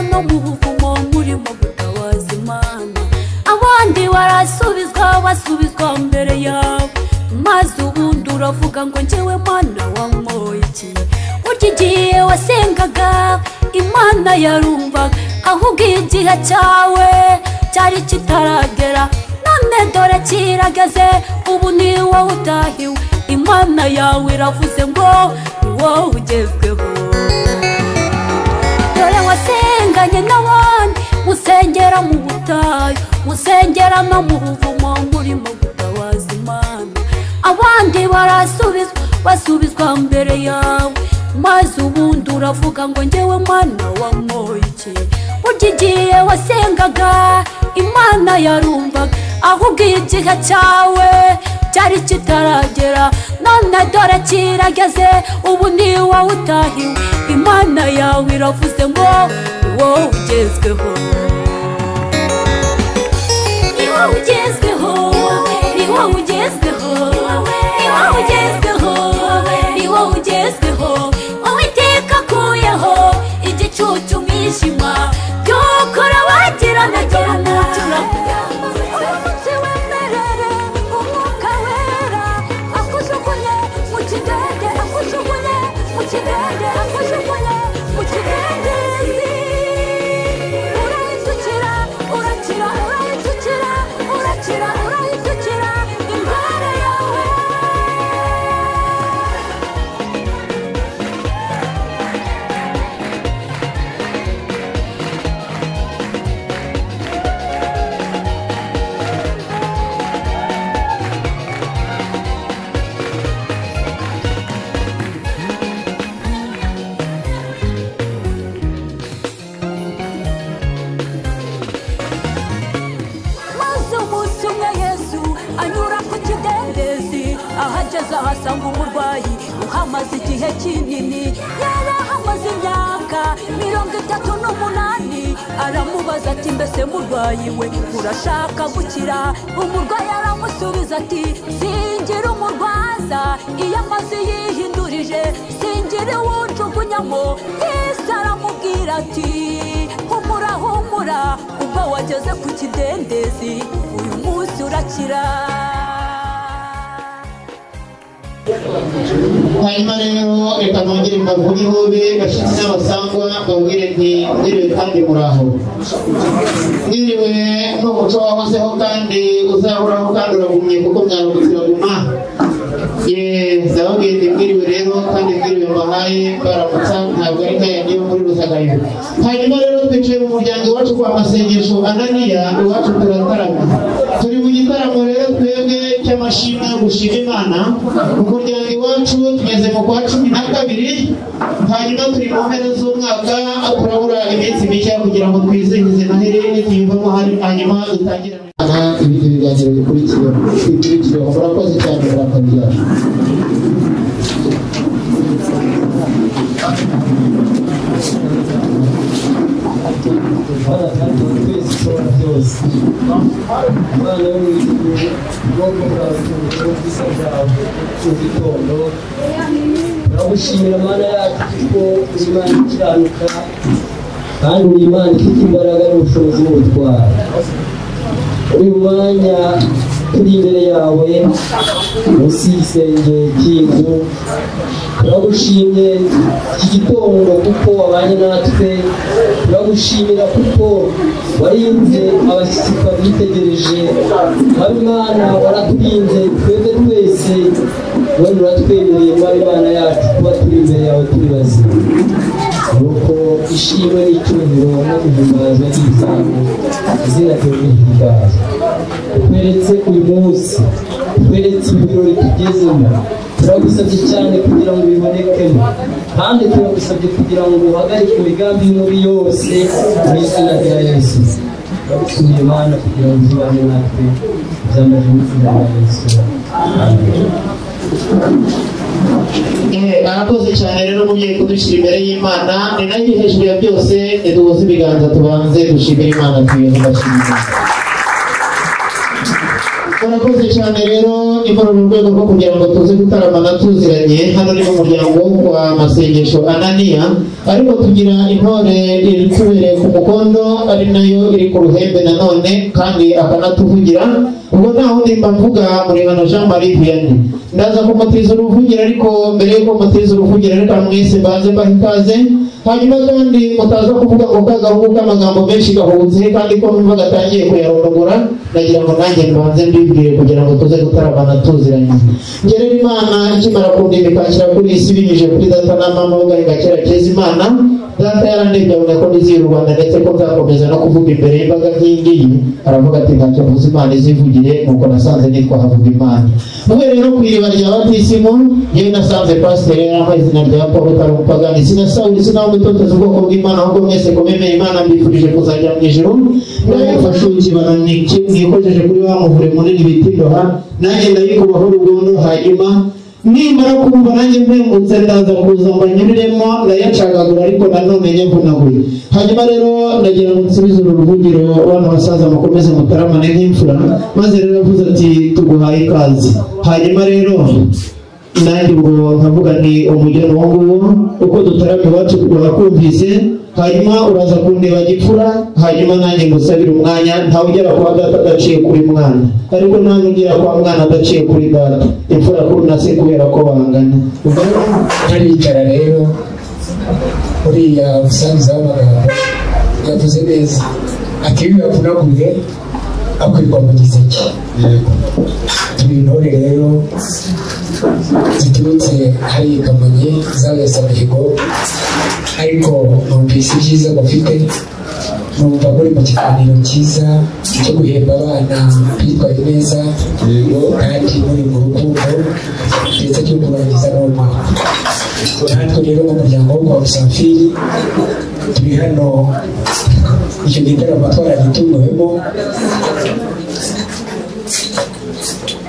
Musengera no mu buvumo murimo gutabaza Imana. Abandi barasubizwa basubizwa mbere yawe, maze ubundi uravuga ngo njyewe Mana wampoye iki? Burya igihe wasengaga Imana yarumvaga, ahubwo igihe cyawe cyari kitaragera. None dore kirageze, ubu ni wowe utahiwe. Imana yawe iravuze ngo ni wowe ugezweho. Dore wasenganye n'abandi, musengera mu butayu, musengera no mu buvumo murimo gutabaza Imana. Abandi barasubizwa basubizwa mbere yawe, maze ubundi uravuga ngo njyewe Mana wampoye iki? Burya igihe wasengaga Imana yarumvaga, ahubwo igihe cyawe cyari kitaragera. None dore kirageze, ubu ni wowe utahiwe. Imana yawe iravuze ngo ni wowe ugezweho. Ni wowe ugezweho, ni wowe ugezweho, ni wowe ugezweho, ni wowe ugezweho. Uwiteka akuyeho igicucu umwijima, by'ukora wagirana dore umucyo uravuga. Umunsi wemerere umwuka wera akujugunye mu kidende, akujugunye mu kidende, akujugunye mu kidendezi. Urahindukira urakira, urahindukira urakira, urahindukira indwara yawe. Maze umunsi umwe Yesu anyura ku kidendezi, ahageze ahasanga umurwayi uhamaze igihe kinini. Yari ahamaze imyaka 38. Aramubaza ati mbese murwayi we urashaka gukira? Umurwayi aramusubiza ati singira umurwaza, iyo amazi yihindurije singira uwunjugunyamo. Yesu aramubwira ati humura humura, ubwo wageze ku kidendezi uyu munsi urakira. Hanyuma rero reka nongere mbavuge ihobe bashyitsi n'abasangwa, mbabwire nti mwiriwe kandi muraho. Mwiriwe ni umuco wahozeho kandi uzahoraho kandi uragumye, kuko mwaramutse uraguma. Ndababwiye nti mwiriwe rero kandi mwiriwe mbahaye baramutsa, ntabwo ari nkaya niyo muri Rusagayo. Hanyuma rero twicaye mu muryango iwacu kwa Masengesho Ananiya, iwacu turatarama. Turi mu gitaramo rero twebwe cy'amashimwe yo gushima Imana. Mu muryango iwacu tugeze mu kwa 12, hanyuma turi mu mpera z'umwaka, turabura iminsi mike kugira ngo twizihize Noheli tuyivamo, hanyuma dutangire ibindi biganiro bikurikiyeho. Murakoze cyane, murakabyara. Bana data wa twese ushobora byose, Imana yo mu ijuru, ubwoko bwawe tubukuru bwiza bwawe mu gitondo. Turagushimira Mana yacu kuko uri Imana ikiranuka, kandi uri Imana ifite imbaraga n'ubushobozi n'ubutwari. Uyu mwanya turi imbere yawe munsi y'igisenge cy'inzu, turagushimye iki gitondo kuko wabanye natwe. Turagushimira kuko warinze abashyitsi twabitegereje. Imana waraturinze twebwe twese, none uratwemereye mwami Imana yacu kuba turi imbere yawe turi bazima. Nuko ishimwe n'icyubahiro no guhimbazwa ry'ibitambo izina ryawe rihimbazwe. Utweretse uyu munsi, utweretse ibi birori tugezemo, turagusabye cyane kugira ngo bibonekemo, kandi turagusabye kugira ngo uhagarike imigambi y'umubi yose mu izina rya Yesu. Turagushimiye Mana kugira ngo uzibane natwe, byambaje mu izina rya Yesu. Amen. Arakoze cyane rero umubyeyi kudushyira imbere y'Imana. Ni nayo hejuru ya byose, duhuze ibiganza tubanze dushimire Imana, tuyihe amashimwe. Murakoze cyane rero, ni muri uru rwego rwo kugira ngo tuze gutaramana tuziranye. Hano ni mu muryango wa Masengesho Ananiya, ariko tugira intore itubereye ku mukondo, ari nayo iri ku ruhembe nanone, kandi akanatuvugira. Ubwo nta wundi mba mvuga, Murebano Jean Marie Vianney. Ndaza kumutiza uruvugiro, ariko mbere yuko mutiza uruvugiro reka mwese mbanze mbahe ikaze. Hanyuma kandi mutaza kuvuga ngo kagahungu k'amagambo menshi gahubutse, kandi ko numva gatangiye kuyarondogora, ndagira ngo nanjye mbanze mbibwire kugira ngo tuze gutaramana tuziranye. Njye rero Imana ikimara kundimika anshyira kuri iyi si binyujije kuri data na mama w'agahinga kera keza Imana. Data yarandebye abona ko niziye u Rwanda, ndetse ko nzakomeza no kuvuga imbere y'imbaga nk'iyi ngiyi. Aravuga ati ntacyo mvuze, Imana izivugire. Nuko nasanze nitwa Havugimana. Mube rero ku iriba rya batisimu, yewe nasanze pasiteri yarampaye izina rya Paul utari umupagani. Sinasawuli, sinawutoteza ubwoko bw'Imana, ahubwo mwese kumemera Imana mbifurije kuzajya mu ijuru. Ndabifashe ukibana mwikojeje kuri wa muvure munini bita indoha, nanjye ndayikubaho urugondo. Hanyuma nimara kumva nanjye mpembutse, ndaza kuza mbanyuriremo, ndayacagagura ariko nanone nyavunaguye. Hanyuma rero ndagira ngo nsubize uru ruvugiro, bana basaza mukomeze mutaramane nk'imfura. Maze rero avuze ati tuguhaye ikaze. Hanyuma rero nanjye ubwo nkavuga ni umugeni uwo nguwo, uko dutarama iwacu twakumvise. Hanyuma uraza kundeba gipfura, hanyuma nanjye ngusabire umwanya. Ntawe ugera kwa data adaciye kuri mwana, ariko nta n'ugera kwa mwana adaciye kuri data. Imfura kuri na se kubera ko bangana. Ubwo ntaricara rero, uriya musangiza w'amagambo yavuze neza ati iyo yavunaguye akwirwa mu giseke. Turi intore rero ziturutse hariya i Kamonyi zabesa mihigo, ariko numvise ibyiza bafite, numva muri mu kiganiro cyiza cyo guhemba abana bitwaye neza, kandi muri mu rukundo, ndetse cyo kurangiza n'umwaka. Natwe rero mu muryango wo kwa Musafiri turi hano, icyo gitaramo twaragitumiwemo,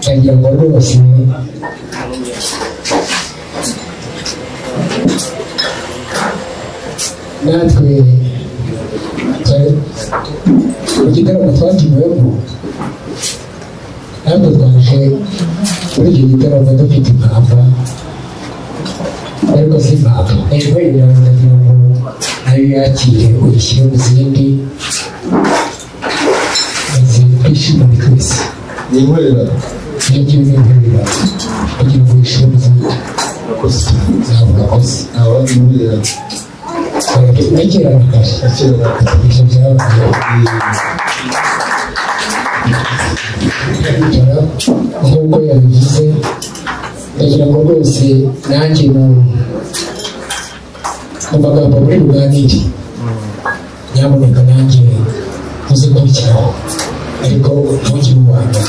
ndagira ngo rwose natwe mu gitaramo twatumiwemo, natwe twaje muri icyo gitaramo dufite impamba, ariko si impamba intwererano, ndagira ngo nayo yakire uyishyire mu zindi, maze twishimane twese. Ni intwererano, iyo ngiyo ni intwererano kugira ngo uyishyire mu zindi. Ntabwo urakoze. Nta wandi intwererano. Nakera na kare ibyo byabaye. Nk'uko yabivuze, ndagira ngo rwose nanjye mu magambo muri buganire, nyamuneka nanjye uze kubishyiraho, ariko ntugire uwanda.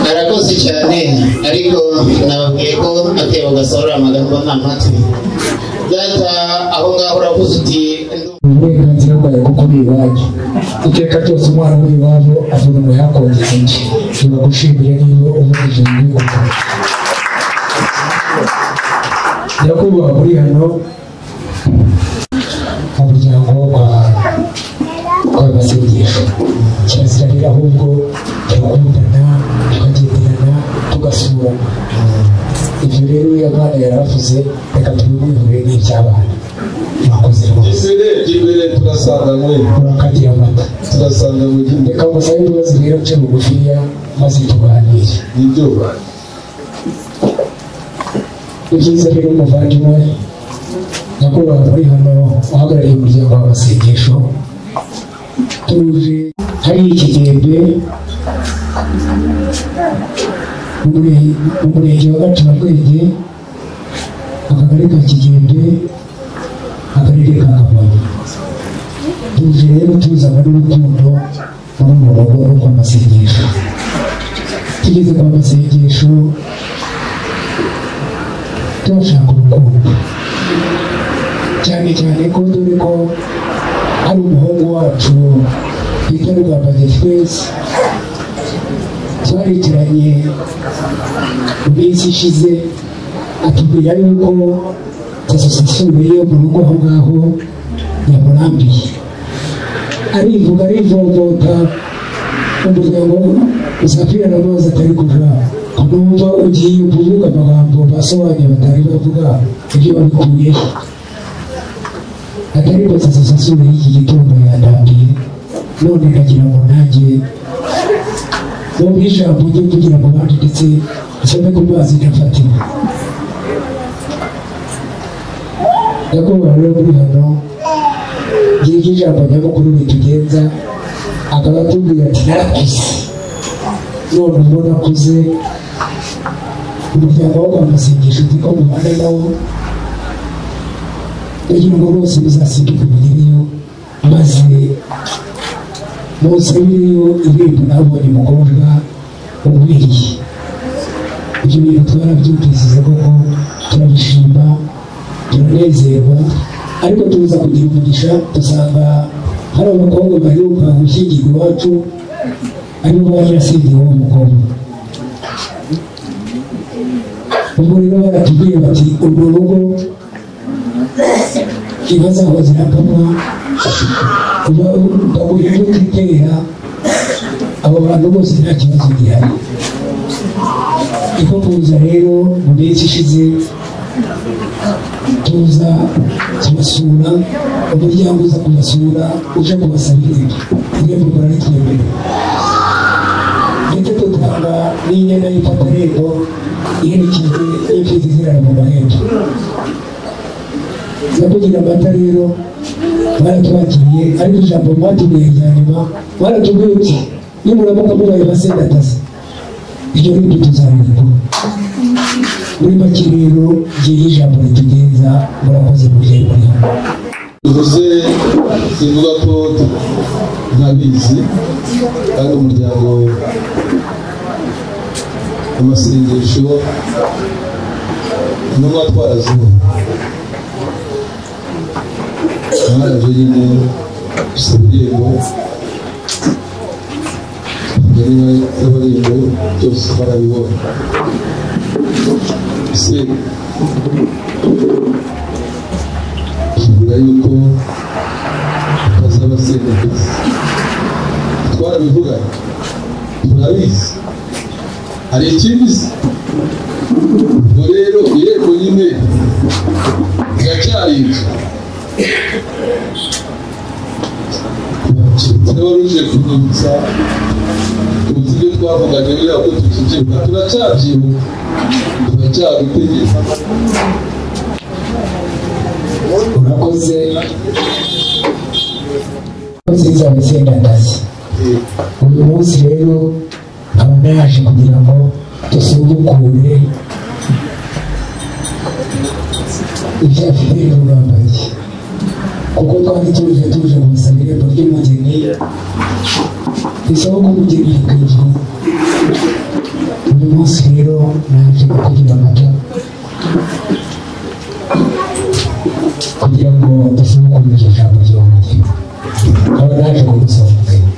Arakoze cyane, ariko nababwiye ko atebo gasohora amagambo nta matwi. Data aho ngaho uravuze uti uburenganzira bwawe kuko uri iwanyu. Iteka ryose umwana w'iwabo avuga ngo yakongeza undi. Nibagushimire niba uvugije ibihugu. Nyakubahwa muri hano mu muryango wa Masengesho, kirazira rero ahubwo turakundana, tukagenderana, tugasurana. Ibyo rero uriya mwana yaravuze, reka tubimwihurire n'iby'abana. Mwakoze rwose. Imbere turasanganywe. Urakagira amata. Turasanganywe. Reka ngusabe imbabazi rero nce bugufiya maze tuganire. Nibyo. Ni byiza rero umuvandimwe nyakubahwa muri hano uhagarariye umuryango wa Masengesho, tuje hari ikigembe mu murenge wa Gacurabwenge, akagari ka Kigembe, akarere ka Kamonyi. Tuje rero tuzana n'urukundo muri uru rugo rwo kwa Masengesho. Tugeze kwa Masengesho turashaka urukundo, cyane cyane ko dore ko ari umuhungu wacu bita Rugambage twese twaricaranye mu minsi ishize, atubwira yuko asosiyasiyo yo mu rugo aho ngaho yamurambiye, arivuga arivovota, Umuryango usafira na mazi atari kuja numva ugiye kuvuga amagambo basobanuye batari bavuga ibyo babikuye atari ko sasura y'iki gitondo yandambiye none ndagira ngo nanjye mu ijambo ryo kugira ngo abandi ndetse nsome ku mazi ndafatirwa. Nyakubahwa rero muri hano ngiryo ijambo nyamukuru ritugenza akaba atubwira ati narakuze none ubwo nakuze umuryango wo kwa Masengesho nzi ko mubana nawo ndagira ngo rwose muzasimbuke mugereyo maze munsabireyo irembo nabonye umukobwa ugwiriye. Ibyo bintu twarabyumvise koko turabishima turanezerwa, ariko tuza kugira umugisha dusanga hari abakobwa baheruka gushyingirwa iwacu aribo ba nyirasenge w'uwo mukobwa. Ubwo rero baratubwiye bati urwo rugo inka zaho zirakamwa baguha imbuto itera abo bantu bose nta kibazo gihari. Niko kuza rero mu minsi ishize tuza kubasura, umuryango uza kubasura uje kubasabira irembo bararitwemerera ndetse dutanga n'inyana y'ifatarembo iherekejwe n'imfizi zirara mu mahembe. Nza kugira amata rero baratwakiriye, ariko ijambo mwatubwiye rya nyuma baratubwiye uti nimuramuka mubaye basendatazi iryo rindi tuzarikura. Muri make rero ngiye ijambo ritugenza murakoze mubyeyi muri hano. Bivuze sivuga ko ntabizi kandi umuryango amasengesho intumwa twaraziho mwaraje nyine gusaba irembo z'abarembo byose barabibona. Ese tuvuga yuko tutazaba sendekezi twarabivuganye turabizi hari ikindi se ubwo rero irembo nyine riracyari inzu niba ruje kunyibutsa tuzi ibyo twavuganye buriya ko tukibyibuka turacyabyibuka turacyabitegeka. Urakoze nziza wesendatazi. Uyu munsi rero nkaba naje kugira ngo dusubukure ibya Fidele Rugambage kuko twari tuje kumusaba irembo ry'umugeni bisaba ko umugeni yakwinjira. Uyu munsi rero naje kukugira amata kugira ngo dusubukure iryo jambo ry'umugeni, nkaba naje kugusaba umugeni.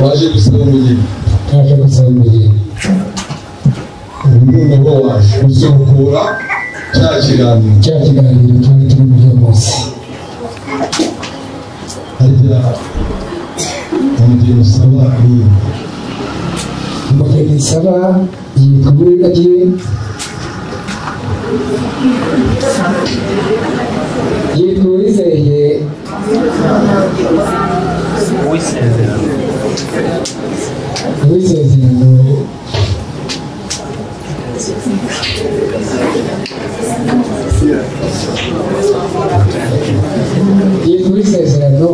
Waje gusaba umugeni? Naje gusaba umugeni. Noneho waje gusubukura cya kiganiro twari turi muri uyu munsi. Harya umugeni usaba ni umugeni nsaba yitwa Uwiragiye yitwa Uwizeye Uwizezerano yitwa Uwizezerano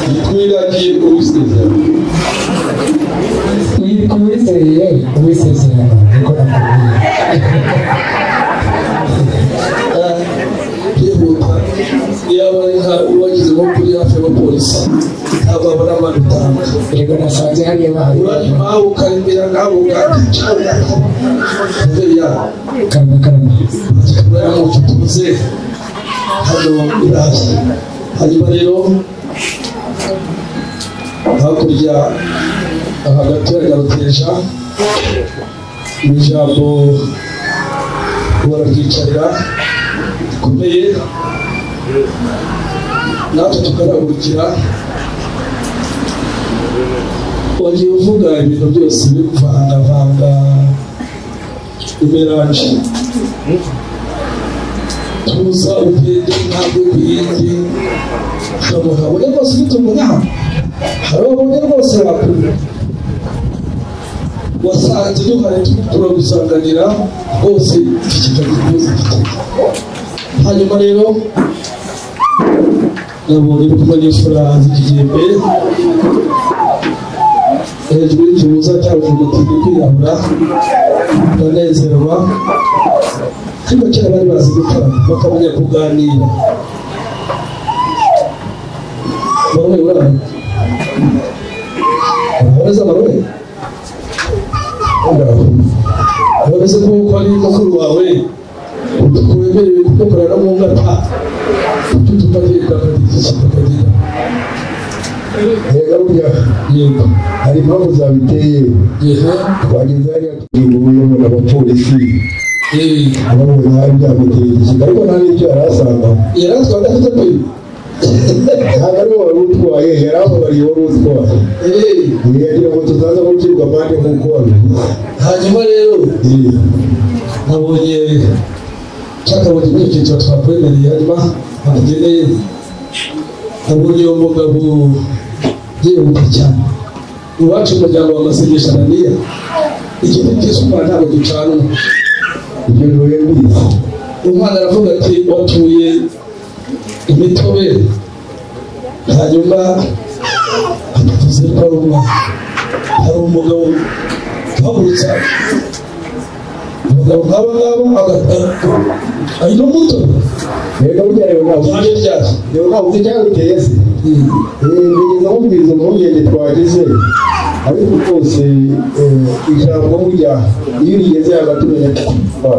yitwa Uwiragiye Uwizezerano yitwa Uwizeye Uwizezerano niko nakubwiye. Byihuta niba ari nka uwagize nko kuri hafi y'abapolisi ntabwo babona amande utanga. Yego nasanze hariya bahari. Urahabuka imbere ngahabuka imbere karama karama uramutuze hano iraje. Hanyuma rero hakurya hagati ya Garuteja mu ijambo Bararyicarira bikomeye, natwe tukarahurukira. Wagiye uvuga ibintu byose biri kuvangavanga imeranje, tuza ugende intambwe ku yindi. Ushobora abonye rwose ufite umunyama, hari abonye rwose wakure wasanze duhari turagusanganira rwose iki kikaguze. Hanyuma rero nabonye uri kumwe n'imfura z'ikigembe hejuru y'ikibuza cyavuga ati ni kwirabura, ndanezerwa. Ariko kera bari bazi gutarama bakamenya kuganira. Bamwe urabona urabona bamwe urabona ko ari mukuru wawe wemerewe kugukorera no mu ngata tukagenda tukagenda. Yego burya yego hari impamvu zabiteye. Twageze hariya tugiye abapolisi ababonye hari byamuteye igishyika, ariko nta n'icyo yari asanga. Yari atwaye adafite pe ntabwo ari wowe wari utwaye, yari ababariye wari utwaye. Yagira ngo tutaza gucibwa amande nk'uko wabivuze. Hanyuma rero nabonye cyakabonye muri icyo cyiciro twakwemereye, hanyuma bakugeneye. Nabonye uwo mugabo yihuta cyane. Iwacu umuryango wa Masengesho Ananiya, igiti cy'isukari ntabwo gicanwa. Ibyo ntuye mbizi. Umwana aravuga ati watuye imitobe, hanyuma atuvuze ko ari umwana. Hari umugabo uhagurutsa abagabo nk'aba ngaba ari n'umutobe. Rero burya rero ntabwo rero ntabwo uzi icyabiteye se. Nigeze nkubwiriza impungenge twagize, ariko rwose ijambo burya iyo urigeze hagati umenya ko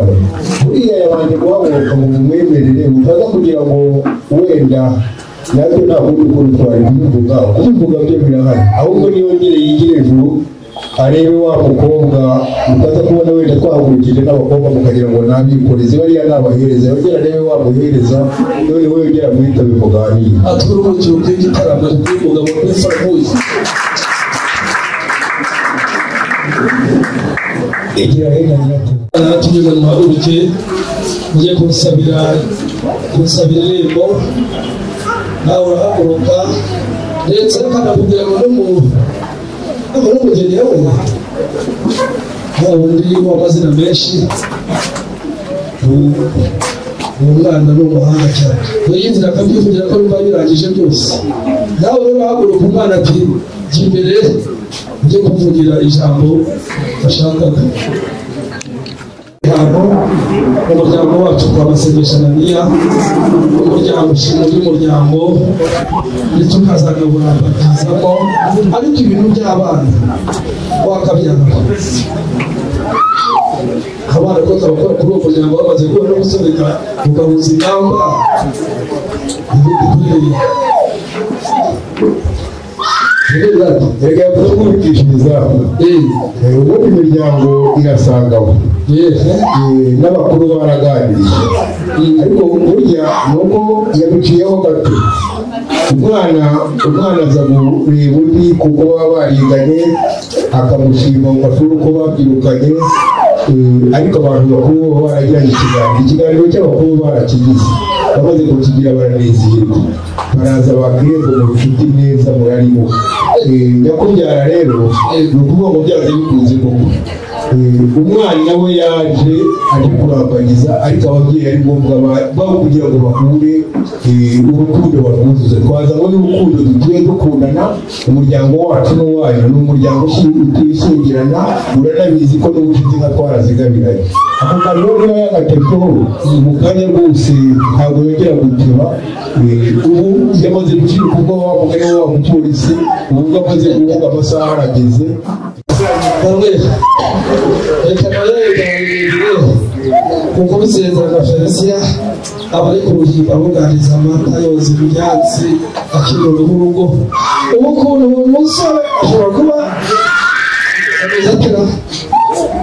buriya yabanje guhaguruka ngo mumwemerere, utaza kugira ngo wenda natwe nta kundi ukuntu twari kubivuga. Kubivuga byo birahari, ahubwo niyongere yigire hejuru arebe wa mukobwa, utaza kubona wenda twahagurukije n'abakobwa mukagira ngo nabikoreze, bariya nabahereza, yongera arebe wa muhereza, noneho yongera mwitabe muganire. Atura urubyiruko rw'igitaramo rw'umugabo w'imfura. Igira hino nyirako. Natumye ngo muhaguruke mujye kunsabira irembo, nawe urahaguruka, ndetse akanakubwira ngo n'umugeni yawe wa wundi w'amazina menshi, uwo mwana ni umuhanga cyane. Yinzira akabyivugira ko biba birangije byose. Nawe rero urahaguruka, umwana ati jya imbere ujye kuvugira ijambo bashakaga. Hano umuryango wacu kwa Masengesho Ananiya, umuryango ushinzwe by'umuryango, ndetse ukazagabura bakizamo, ariko ibintu by'abana wakabyara abana rwose abakora kuri uwo muryango bamaze guhura no gusobeka ugahuza ingamba bikuririye. Reka kubikishiriza ubundi imiryango irasangamo n'abakuru baraganiriye, ariko burya nuko yaduciyeho gato. Umwana aza kureba undi kuko baba bariganye, akamushima mu mashuri uko babyirukanye, ariko abantu bakuru baba baragiranye ikiganiro cy'abakuru barakigize, bamaze kukigira baranezerwa, baraza bakirembo mu bucuti neza murarimo. Nyakubyara rero ni ukuvuga ngo byanze bikunze koko umwana we yaje aje kurambagiza, ariko ababyeyi ari ngombwa kugira ngo bahure urukundo barwuzuze. Twazanywe n'urukundo dutuye dukundana, umuryango wacu n'uwanyu ni umuryango utishyingirana, uranabizi ko n'ubucuti nka twarazigabiranye. Ako kantu rero niba yagatebyeho mu kanya rwose ntabwo yongera guteba. Ubu yamaze gucika ubwoba wa mugari wa mupolisi, ubu ubwo amaze kuvuga amasaha arageze. Bamwe reka nawe kuko bisezerana Felicien aba ari ku ruhimbi abuganiza amata yoza ibyatsi akiri uruhu. Ubu ukuntu uwo musore ashobora kuba ameze atera,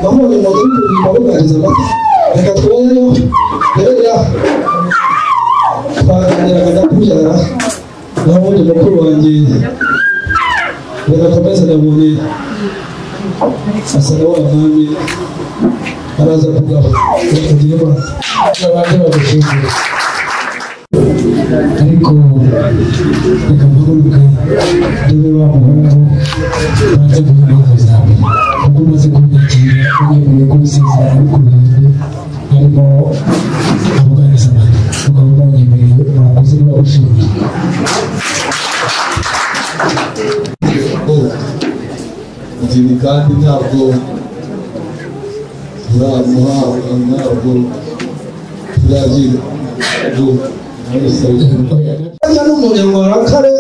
bamubonye umuntu uri ku ruhimbi abuganiza amata. Reka twongereho rero twaganiraga ndakubyara naho ubundi mukuru wanjye reka akomeze nabonye asa na wa mwami araza kugaba reka Imana abandi bagushimire ariko reka mpaguruke ndebe wa muhungu banze guha impamvu zawe kuko umaze kunyakira unyemereye ko usezerana ku ruhimbi harimo abuganiza amata ukaba umunyemereye murakoze niba ushimye. Umugeni kandi ntabwo turamuhabwa ntabwo turagira Ajya n'umuryango wa Rakare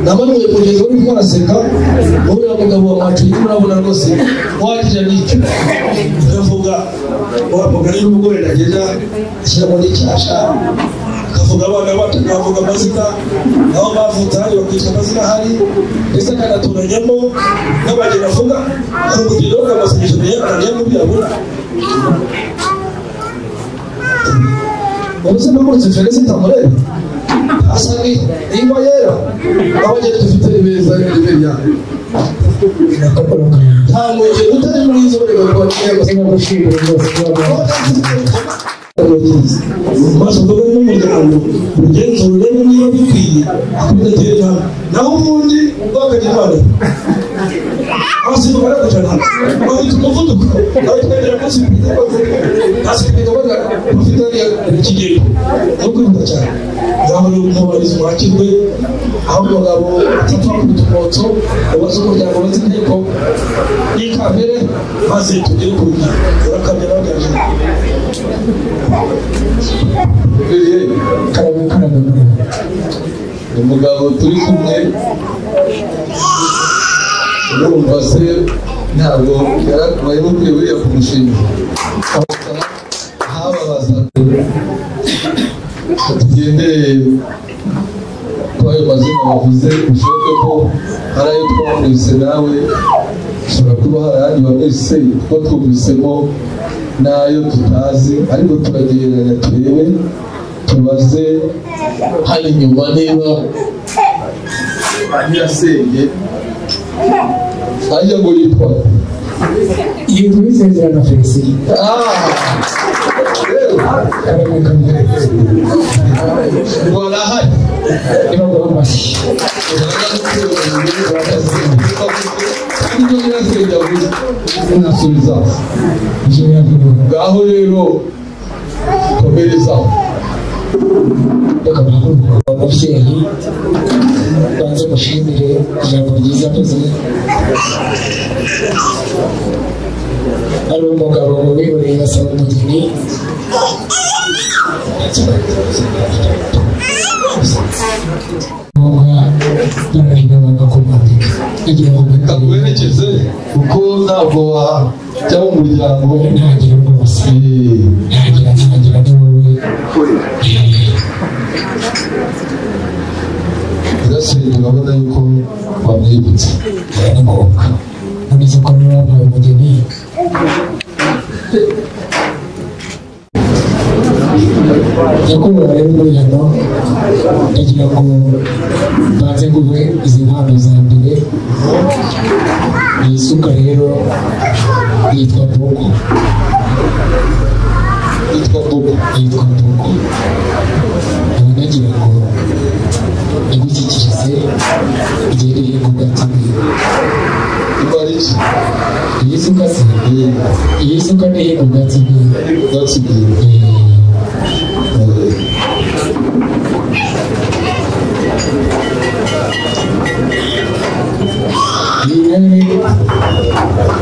namanuye kugeza uri araseka uriya mugabo wa Macuyi murabona rwose wagira n'icyo ndavuga wa mugari y'umugore nagenda ashyiramo n'icyasha akavuga abana bacu akavuga amazina aho bavutse ahari bakitwa amazina ahari ndetse akanaturanyamo n'abageni avuga hari umugeni wo kamasengesho nayo mubirabura ubuzima bwose Felicita Murebe asa n'ingwa yera abageni dufite ni beza ni beza nta mugeni utari mwiza ureba ko maze uvuge n'umuryango ugenzura urebe niba bikwiye akubidatera intambwe naho ubundi bakagira imana abasimbuka baragucana hano bafite umuvuduko abatwegera munsi asigaye baga bafite hariya ikigega no kwihuta cyane ngaho rero umubarizi wakirwe aho umugabo atapfa kubita umwotso ubaze umuryango ubaze inteko y'ikamere maze tugere ku rugi urakamera bagaje Karame karame muri umugabo turi kumwe urumva se ntabwo yari mukwiye buriya kumushinja hababaza tugendere kuri ayo mazina bavuze bishoboke ko hari ayo twamwise nawe ushobora kuba hari ayandi wamwise kuko twumvisemo n'ayo tutazi ariko turagereranya turebe tubaze hano inyuma niba nyirasenge ajya ngo yitwa yitwa Isezerano Felicien. Karame karame barahari niba guha amashyi kandi ibyo nyirasenge avuze nasubiza ibyo yavuga ngaho rero komerezaho reka mpaguruke umubyeyi banze mushimire ijambo ryiza avuze ari umugabo wihoreye asaba umugeni ngombwa bararahira banga kumwambika agira ngo reka nguherekeze kuko ntabwo wajya mu muryango ntagira rwose ntagira ntagira ni wowe nyirasenge urabona yuko wamwibutse ni ngombwa none se ko niba wampaye umugeni nyakubahwa rero muri hano ndagira ngo mbanze nguhe izi mpano za mbere iyi suka rero yitwa Boko yitwa Bobo yitwa Boko nkaba nagira ngo igushyikirize igende ihinga ubwatsi bwiwe imara iki iyi suka se iyi suka ni ihinga ubwatsi bwiwe ubwatsi bwiwe iyi nayo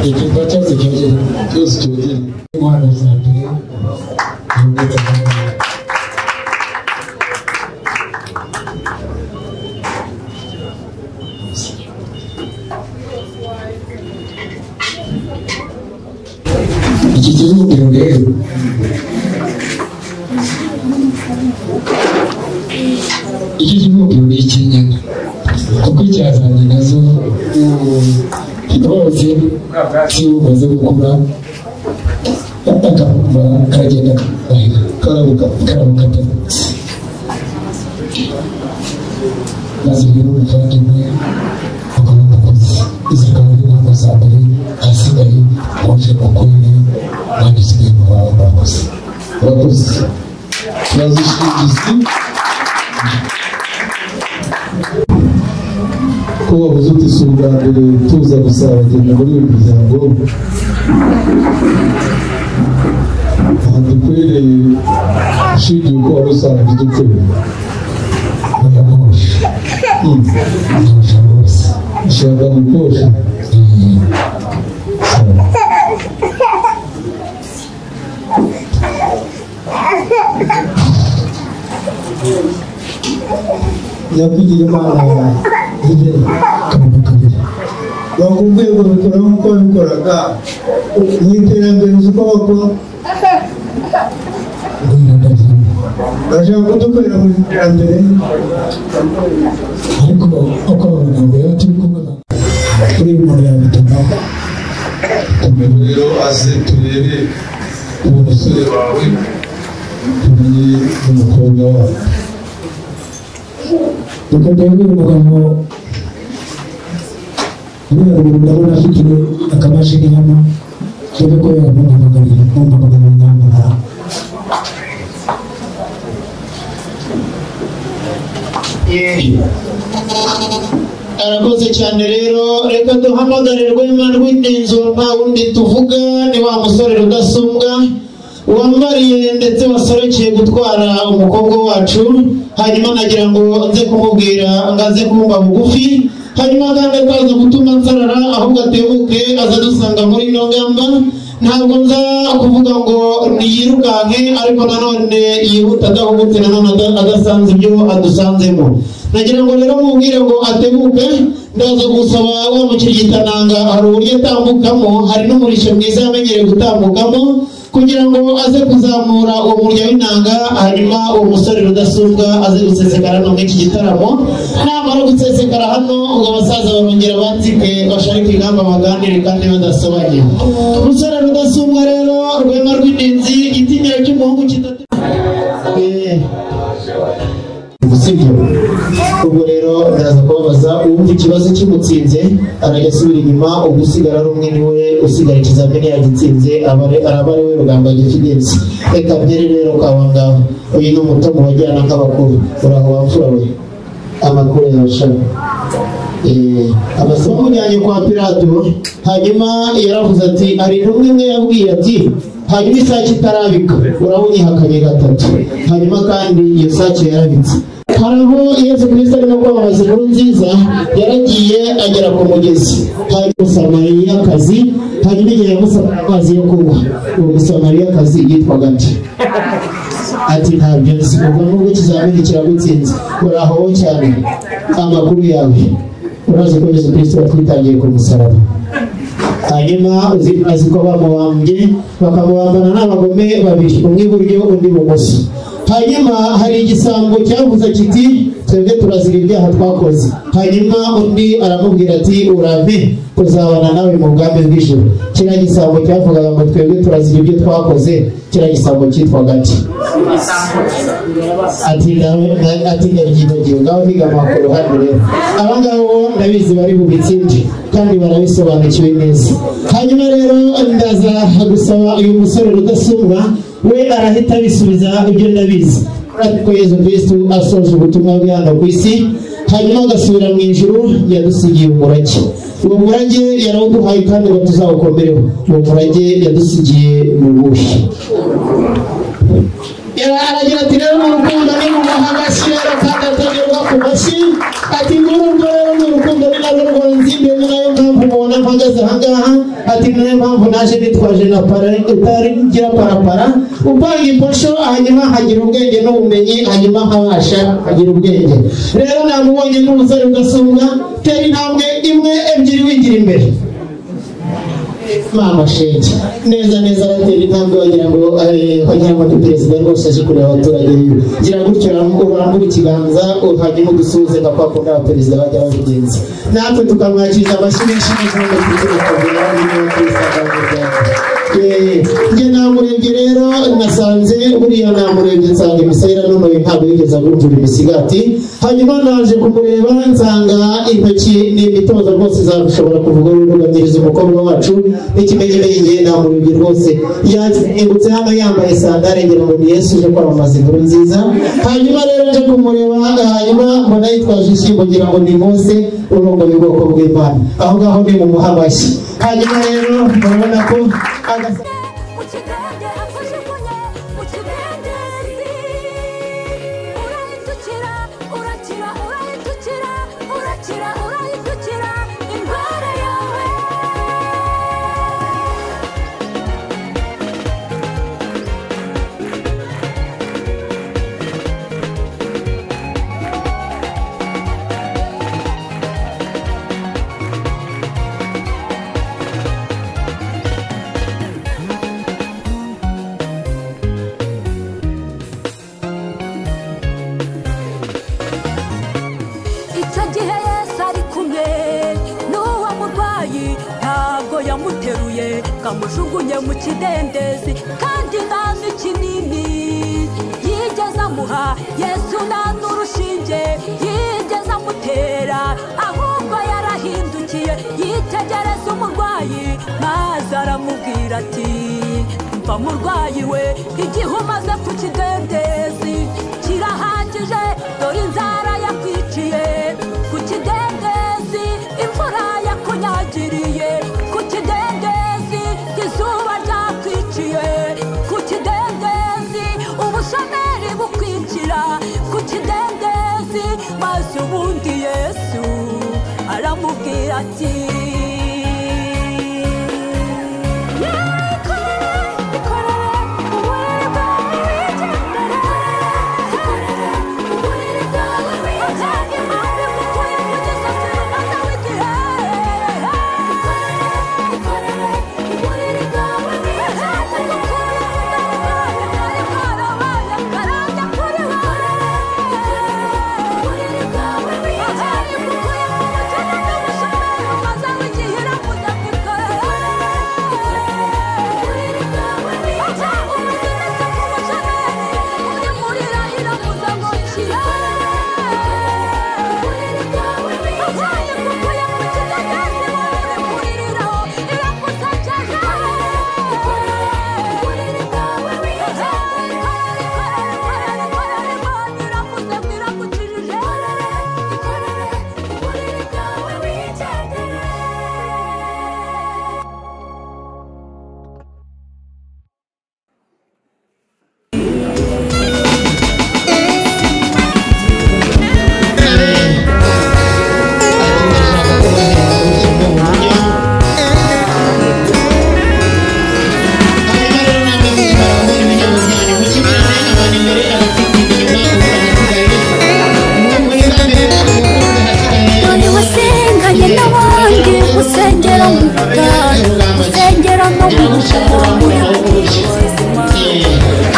igikorwa cyose cyogeye cyose cyogeye intwaro za mbere zibonetse ahangaha iki kibumbiro rero iki kibumbiro ni icy'inyana kuko icyazanye nazo rwose si umaze gukura Karagenda karabuka karabuka pe. Maze rero umuvandimwe mukaba mukozi, izi akaba ari impamvu za mbere. Ahasigaye muje mukwere mwanditse ibintu bawe. Murakoze. Murakoze, turazishingizi ko wabuze uti si ubwa mbere tuza gusaba abageni muri uyu muryango. Aha dukwereye ushingiye uko wari usanzwe udukorera. Oya, ntosha rwose. Ushaka gukosha? Sawa. Nyakwigira Imana Zigeri, Kabiri kabiri. Bakubwiye ngo bikora nk'uko babikoraga mu iterambere, uzi uko bakora? Ngwino ndabyumva. Bashaka kudukorera mu iterambere. Ariko uko babona ngo rero turi kumwe kuri uyu muntu yabitumaho. Tumenye rero aze turebe uwo musore wawe, tumenye n'umukobwa wawe. Reka ndebe uyu mugabo uri haruguru, ndabona afite akamashini hano, ndebe ko yamumpamagarira, mumpamagarira nyamunara. Arakoze cyane. Rero reka duhamagare Rwema rw'Indinzo, nta wundi tuvuga ni wa musore Rudasumbwa wambariye ndetse wasorekeye gutwara umukobwa wacu. Hanyuma nagira ngo nze kumubwira ngo aze kumva bugufi, hanyuma kandi ataza gutuma nsarara, ahubwo atebuke aza dusanga muri ino ngamba. Ntabwo nza kuvuga ngo niyirukanke, ariko nanone yihuta adahubutse, nanone adasanze ibyo adusanzemo. Nagira ngo rero mubwire ngo atebuke. Ndaza gusaba wa mukirigitananga, hari uburyo atambukamo, hari n'umurishyo mwiza yamenyereye gutambukamo, kugira ngo aze kuzamura uwo murya w'inanga, hanyuma uwo musore Rudasumbwa aze gusesekara hano muri iki gitaramo. Namara gusesekara hano, ubwo abasaza barongera banzike basharike ingamba, baganire kandi badasobanye. Umusore Rudasumbwa rero, Rwema rw'Indinzi, igitinyiro cy'umuhungu kidate. Sibyo? Ubwo rero ndaza kubabaza, uwumva ikibazo kimutsinze arajya asubira inyuma, ubwo usigara ari umwe niwe usigara ikizamini yagitsinze, araba ari we Rugamba Gifidensi. Reka mbere rero kawa ngaho, uyu ni umuto mu bajyana nk'abakuru. Uraho wamfura we, amakuru yawe shami? Amasomo mujyanye kwa Pilato, hanyuma yaravuze ati hari intumwa imwe yabwiye ati hanyuma isake itarabika urabonyihakanye gatatu, hanyuma kandi iyo sake yarabitse. Hari aho Yesu Kirisito arimo kwamamaza inkuru nziza, yaragiye agera ku mugezi, hanyuma umusamariyakazi, hanyuma igihe yamusaba amazi yo kunywa, uwo musamariyakazi yitwaga ati ati ntabyo nzi. Ubwo nubwo ikizamini kiragutsinze. Uraho cyane, amakuru yawe? Urazi ko Yesu Kirisito yatwitangiye ku musaraba, hanyuma azi ko bamubambye, bakamubambana n'abagome babiri, umwe iburyo undi ibumoso. Hanyuma hari igisambo cyavuze kiti twebwe turazira ibyaha twakoze. Hanyuma undi aramubwira ati urampe kuzabana nawe mu bwami bw'ijuru. Kiriya gisambo cyavugaga ngo twebwe turazira ibyo twakoze, kiriya gisambo cyitwaga ati ati ndabyibagiwe. Ngaho higa amakuru hano rero, aba ngabo ndabizi bari bubitsinde kandi barabisobanukiwe neza. Hanyuma rero ndaza gusaba uyu musore Rudasumbwa, we arahita abisubiza ibyo ndabizi ko Yesu Kristo asoje ubutumwa bwe hano ku isi, hanyuma agasubira mu ijuru, yadusigiye umurage. Uwo murage yarawuduhaye kandi ngo tuzawukomereho. Uwo murage yadusigiye mu buhe? Aragira ati rero mu rukundo ni mu amashyi rero kandi atagerwa ku mashyi, ati nguru rero ni urukundo, ni narwo rwanzimbe, ni nayo mpamvu mubona mpagaze ahangaha, ati ni nayo mpamvu naje nitwaje na para utagira parapara upanga iposho, hanyuma hagira ubwenge n'ubumenyi, hanyuma nkabasha hagira ubwenge. Rero namubonye n'umusore Rudasumbwa, tera intambwe imwe ebyiri wigira imbere. Mama shenge, neza neza aratera intambwe, wagira ngo ni perezida rwose aje kureba abaturage biwe. Gira gutyo urambure ikiganza, hanyuma udusuhuze nka kwa kundi abaperezida bajya babigenza, natwe tukamwakiriza amashyi menshi n'izindi tuzi tukabwira niba twisanga mu muryango. Njye namurebye rero nasanze buriya namurebye nsanga imisaya iranunuye ntabwo yigeze agunjura imisigati. Hanyuma naje kumureba nsanga intoki ni imitozo rwose zashobora kuvuga urugamiriza umukobwa wacu n'ikimenyimenyi. Ngiye namurebye rwose yahingutse hano yambaye sandare ngira ngo ni Yesu uje kwamamaza inkuru nziza. Hanyuma rero nje kumureba hanyuma mbona yitwaje ishyimbo ngira ngo ni Mose urongoye ubwoko bw'Imana. Aho ngaho ni mu muhamashyi. Hanyuma rero murabona ko Yamuteruye kamujugunye mu kidendezi kandi nta n'ikinini yigeze amuha. Yesu nta n'urushinge yigeze amutera, ahubwo yarahindukiye yitegereza umurwayi maze aramubwira ati mva murwayi we, igihe umaze ku kidendezi kirahagije, dore inzara yakwiciye ku kidendezi, imvura yakunyagiriye ku kidendezi, izuba ryakwiciye ku kidendezi, ubushomeri bukwicira ku kidendezi. Maze ubundi Yesu aramubwira ati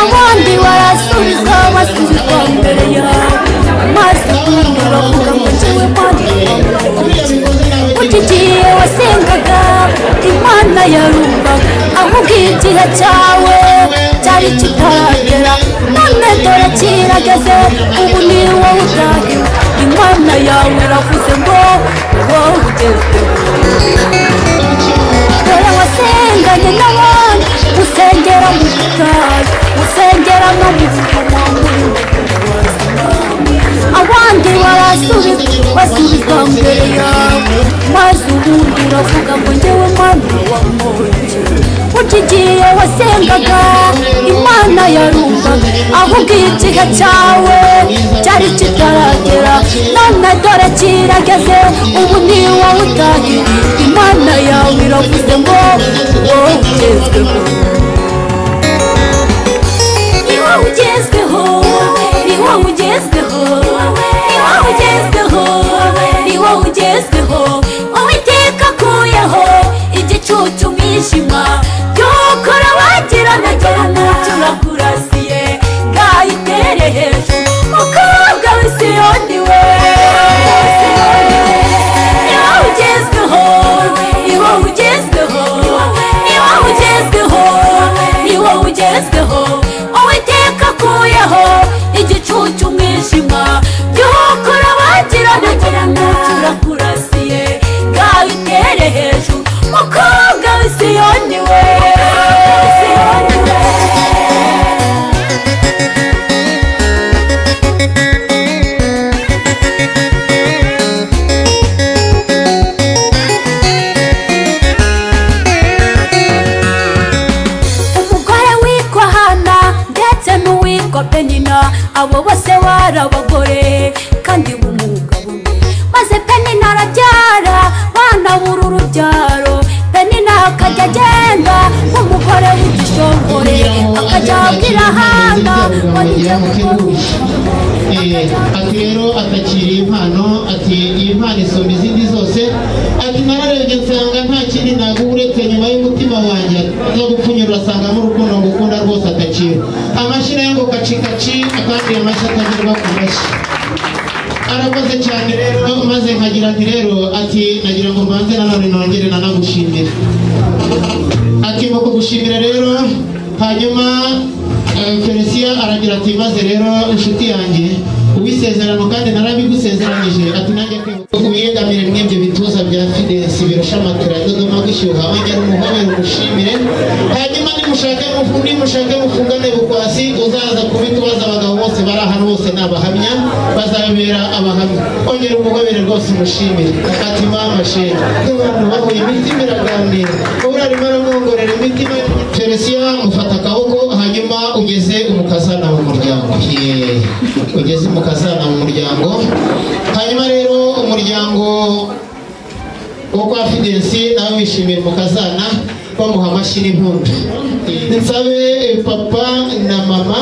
abandi barasubizwa basubizwa mbere yawe, maze ubundi uravuga ngo njyewe Mana burya igihe wasengaga Imana yarumvaga, ahubwo igihe cyawe cyari kitaragera, none dore kirageze ubu ni wowe utahiwe. Imana yawe iravuze ngo wowe ugezweho. Dore wasenganye n'abandi, usengera mu butayu, usengera no mu buvumo, abandi barasubizwa basubizwa mbere yawe, maze ubundi uravuga ngo njyewe Mana wamoye. Burya igihe wasengaga Imana yarumvaga, ahubwo igihe cyawe cyari kitaragera, none dore kirageze ubu ni wowe utahiwe. Imana yawe iravuze ngo wowe ugezweho, ni wowe ugezweho, ni wowe ugezweho, ni wowe ugezweho, ni wowe ugezweho. Uwiteka akuyeho igicucu umwijima, by'ukora wagiranagira turakurasiye, ngayitere hejuru mukobwa w'i Siyoni we. Ni wowe ugezweho, ni wowe ugezweho, ni wowe ugezweho. Igicucu umwijima byukora bagirana turakurasiye ngaho itere hejuru mukobwa w'Isiyoni we. Umugore witwa Hana ndetse n'uwitwa Penina, abo bose bari abagore kandi b'umugabo umwe. Maze Penina arabyara bana bura urubyaro. Penina akajya agenda nk'umugore w'igishongore, akajya abwira Hana ngo nijye gukora. Ati rero atakiriye impano, ati iyi mpano isumba izindi zose. Ati nararebye nsanga nta kindi naguha uretse nyuma y'umutima wanjye no gupfunyura asangamo urukundo ngukunda rwose. Atakira amashyi nayo ngo kacikaci, akandi amashyi atagerwa ku mashyi. Arakoze cyane rero, maze nkagira nti rero ati nagira ngo mbanze nanone nongere nanagushimira. Ati ngo kugushimira rero, hanyuma Felicien aragira ati maze rero inshuti yanjye uwisezerano kandi narabigusezeranyije. Ati nanjye uyegamire mw'ibyo bituza bya Fidensi birusha matera Dodoma gushyuha, ongera umuhobere umushimire. Hanyuma nimushake mufungane bukwasi, uzaza kubitubaza abagabo bose bari ahantu bose ni abahamya, bazabera abahamya. Ongera umuhobere rwose umushimire. Ati mama shenge abantu bahuye imitima iraganira, urarimo aramwongorera imitima. Felicien mufata akaboko, hanyuma ugeze umukazana mu muryango. Ugeze umukazana mu muryango. Hanyuma rero umuryango wo kwa Fidensi nawe wishimira umukazana, bamuha amashyi n'impundu. Nsabe papa na mama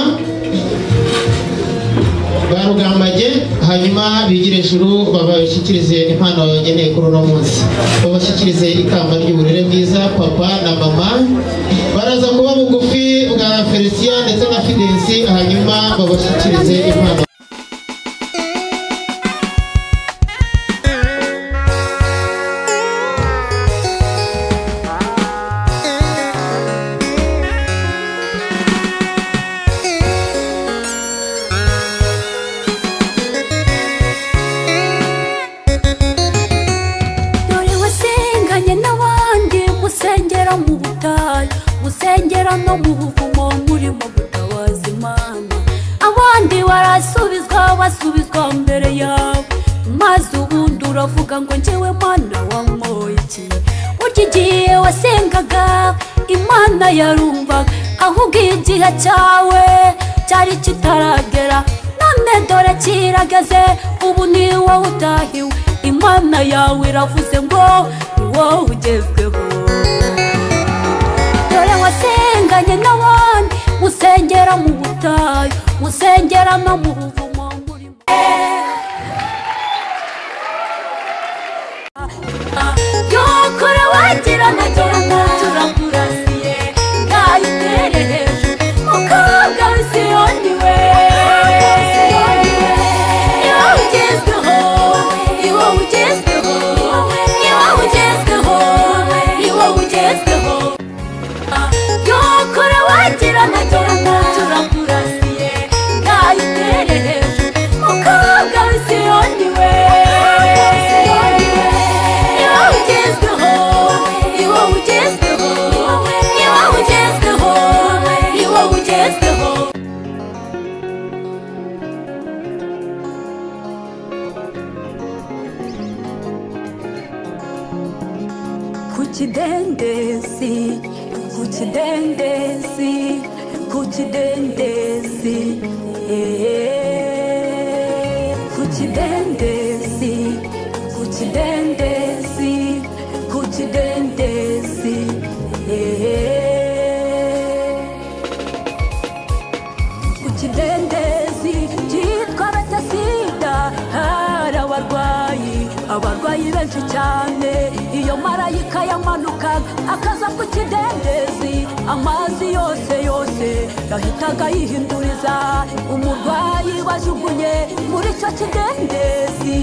barugambage, hanyuma bigire ijuru babashyikirize impano bageneye kuri uno munsi, babashyikirize ikamba ry'uburere bwiza. Papa na mama baraza kuba bugufi bwa Felicien ndetse na Fidensi, hanyuma babashyikirize impano. Musengera mu butayu, musengera no mu buvumo, murimo gutabaza Imana. Abandi barasubizwa basubizwa mbere yawe, maze ubundi uravuga ngo njyewe Mana wamoye iki? Burya igihe wasengaga Imana yarumvaga, ahubwo igihe cyawe cyari kitaragera. None dore kirageze, ubu ni wowe utahiwe. Imana yawe iravuze ngo ni wowe ugezweho. Dore wasenganye n'abandi, musengera mu butayu, musengera no mu buvumo, murimo. Yokora wagirana turakurasiye, ngaho itere hejuru mukobwa w'Isiyoni we. Ni wowe ugezweho, ni wowe ugezweho, ni wowe ugezweho, ni wowe ugezweho. Yokora wagirana turakurasiye, ngaho itere hejuru mukobwa w'Isiyoni we. Ni wowe ugezweho, ni wowe ugezweho, ni wowe ugezweho, ni wowe ugezweho. Ku kidendezi, ku kidendezi, ku kidendezi, ku kidendezi, ku kidendezi, ku kidendezi, ku kidendezi cyitwa Betesida hari abarwayi, abarwayi benshi cyane. Iyo marayika yamanukaga akaza ku kidendezi, amazi yose yose yahitaga yihinduriza. Umurwayi bajugunye muri icyo kidendezi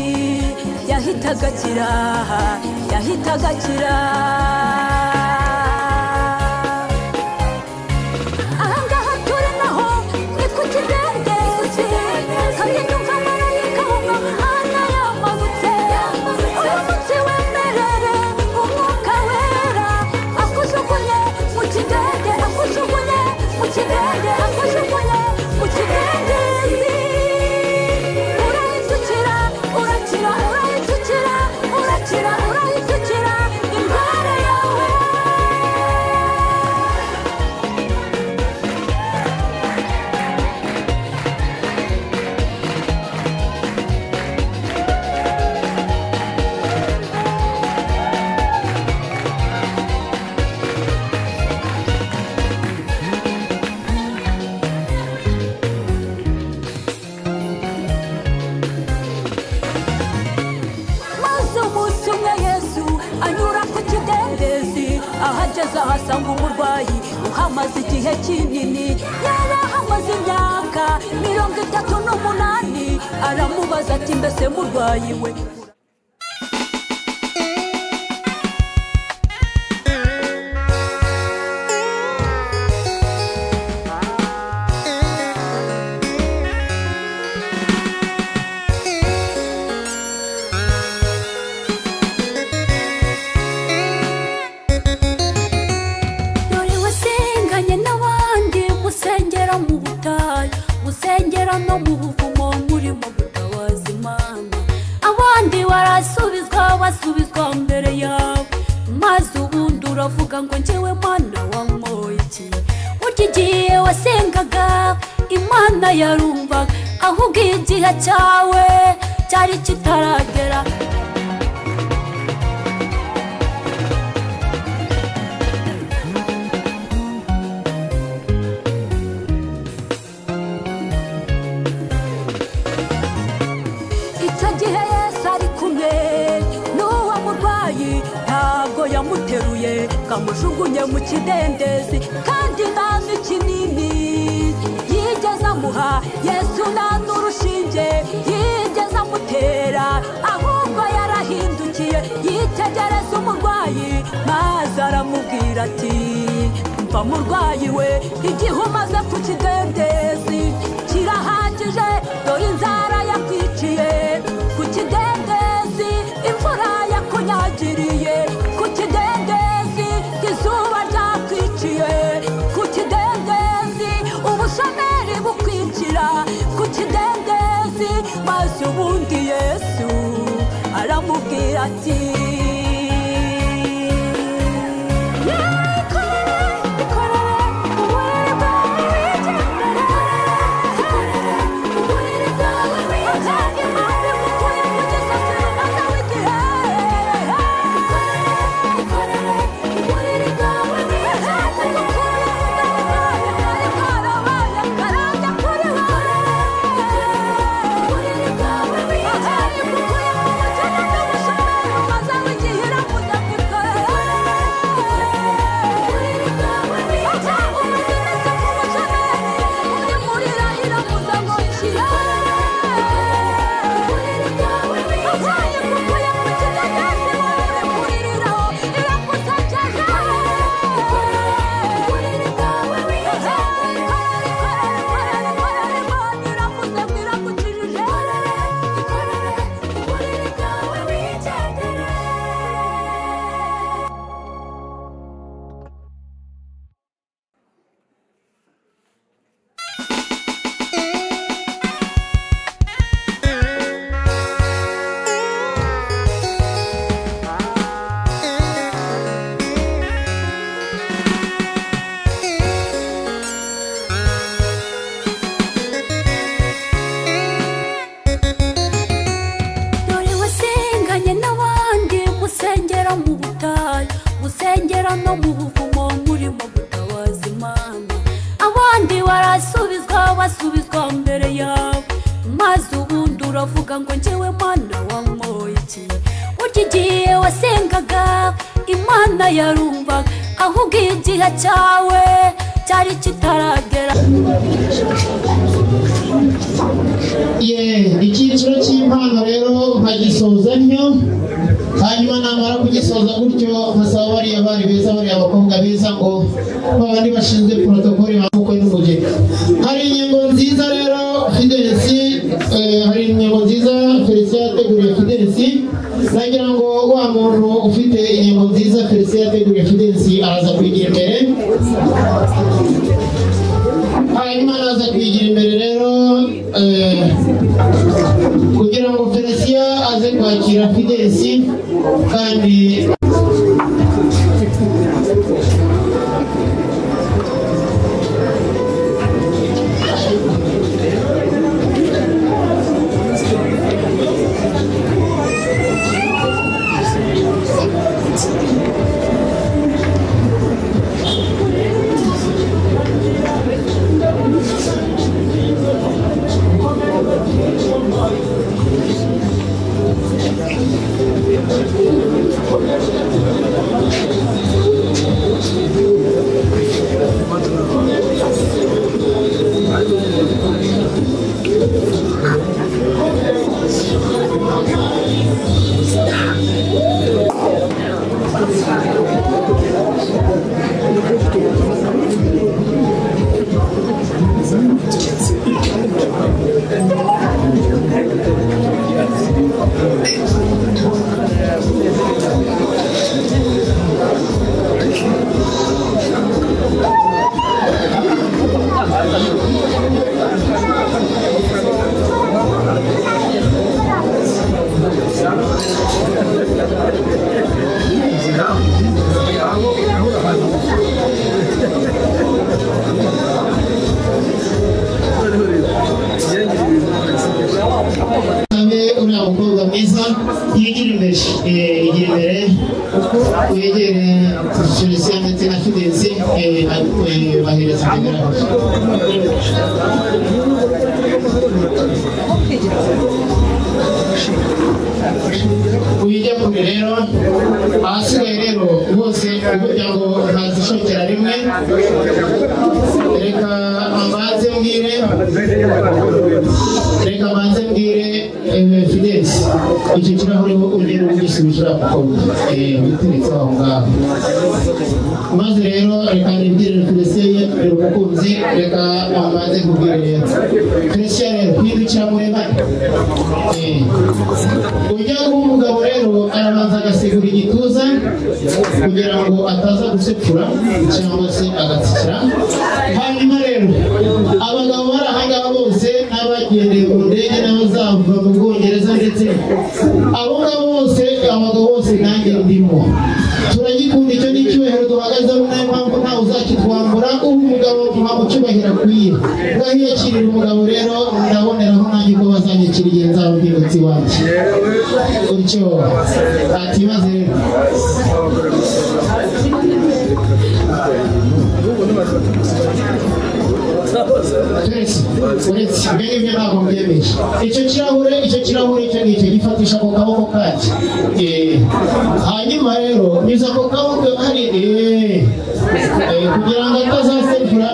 yahitaga akira, yahitaga akira. Ahangaha turi naho ni ku kidendezi. Ahageze ahasanga umurwayi uhamaze igihe kinini, yarahamaze imyaka 38. Aramubaza ati mbese murwayi we, musengera no mu buvumo murimo gutabaza Imana, abandi barasubizwa basubizwa mbere yawe, maze ubundi uravuga ngo njyewe Mana wankoye iki? Burya igihe wasengaga Imana yarumvaga, ahubwo igihe cyawe cyari kitaragera. Icyo gihe Yesu ari kumwe n'uwo murwayi, ntabwo yamuteruye kamujugunye mu kidendezi, kandi nta n'ikinini yigeze amuha. Yesu nta n'urushinge yigeze amutera, ahubwo yarahindukiye yitegereza umurwayi, maze aramubwira ati mva murwayi we, igihe umaze ku kidendezi kirahagije, dore inzara yakwiciye ku kidendezi, imvura yakunyagiriye ku kidendezi, izuba ryakwiciye ku kidendezi, ubushomeri bukwicira ku kidendezi. Maze ubundi Yesu aramubwira ati musengera no mu buvumo murimo gutabaza Imana, abandi barasubizwa basubizwa mbere yawe, maze ubundi uravuga ngo njyewe Mana wankoye iki? Burya igihe wasengaga Imana yarumvaga, ahubwo igihe cyawe cyari kitaragera. Icyiciro cy'impano rero nkagisoza ntyo, hanyuma namara kugisoza gutyo nkasaba bariya bari beza, bariya abakobwa beza ngo babandi bashinzwe protokoli bamukwe n'umugeni. Hari ingingo nziza rero Fidensi, hari ingingo nziza Felicien yateguriye Fidensi. Nagira ngo wa muntu ufite ingingo nziza Felicien yateguriye Fidensi araza kwigira imbere, hanyuma naza kwigira imbere rero kugira ngo Felicien aze kwakira Fidensi. Kandi Thank you. Uriya mukobwa mwiza yigira imbere, yigira imbere wegere Felicien ndetse na Fidensi, bahereza imbere. Ujya kure rero, ahasigaye rero bose kugira ngo ntazishokera rimwe, reka mbanze mbwire, reka mbanze mbwire Fidensi, icyo kirahure ugere ugisubije uriya mukobwa witeretse aho ngaho. Maze rero reka nibwire Felicien, rero umukunzi, reka mbanze nkubwire rero Felicien, rero hindukira murebane. Ujya guha umugabo rero arabanza agasigura igituza kugira ngo ataza gusepfura cyangwa se agatsikira. Hanyuma rero abagabo bari aha ngaha bose n'abagendeye ku ndege n'abazava mu Bwongereza ndetse abo ngabo bose, abagabo bose nanjye ndimo, turagikunda icyo ni icyubahiro duhagazeho, niyo mpamvu ntawe uzakitwambura. Ubu umugabo muha mu cyubahiro akwiye, ngahiyakirira umugabo rero ndaboneraho nanjye uko bazanyakira igihe nzaba mbibutse iwanjye utyo. Ati maze rero uretse ibyo ngibyo ntabwo mbyemeje. Icyo kirahure, icyo kirahure icyo ngicyo gifatisha ako kaboko kacyo. Hanyuma rero nyuza ako kaboko hari kugira ngo atazasepfura.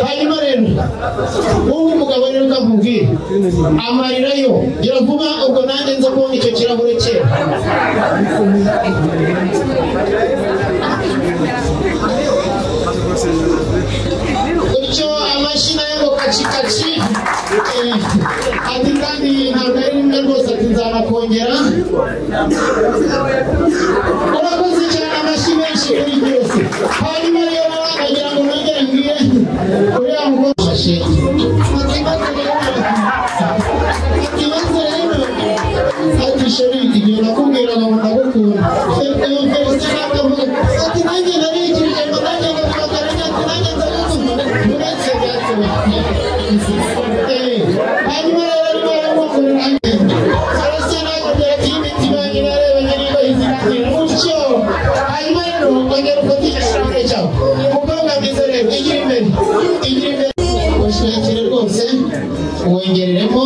Hanyuma rero ubu umugabo rero ukamubwira amarira yo gira vuba, ubwo nanjye nza kubona icyo kirahure cyera. Utyo amashyi nayo ngo kacikaci. Ati kandi ntabwo ari rimwe rwose, ati nzanakongera. Urakoze cyane, amashyi menshi kuri byose. Hanyuma rero nagira ngo nongere mbwire uriya mukobwa shenge, ati maze rero, ati sheri, igihe nakubwiraga ngo ndagukunda, Felicien akavuga ati nanjye narigirije ngo nanjye ndavuga, ati nanjye ndagukunda, uretse gato. Hanyuma rero arimo aramwongorera, Felicien akabwira ati imitima yanjye narebanye niba izirangira utyo. Hanyuma rero ongera ufate icyo kirahure cyawe, umukobwa mwiza rero igira imbere, igira imbere, ushakire rwose wongereremo.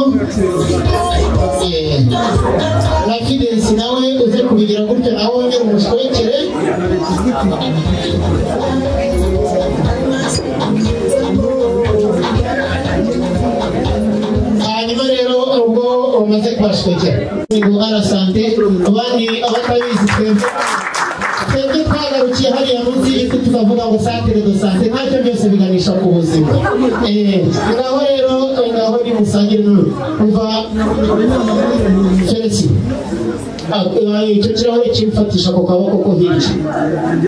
Na Fidensi nawe uze kubigira gutyo, nawe wongere umushwekere. Hanyuma rero ubwo umaze kubashwekera ngo arasante, abandi abatabizi twebwe twagarukiye hariya munsi y'igiti tukavuga ngo santere do sante, ntacyo byose biganisha ku buzima. Ngaho rero ngaho ni musangire n'uru umva Felicien, icyo kirahure kimfatisha ako kaboko ko hirya,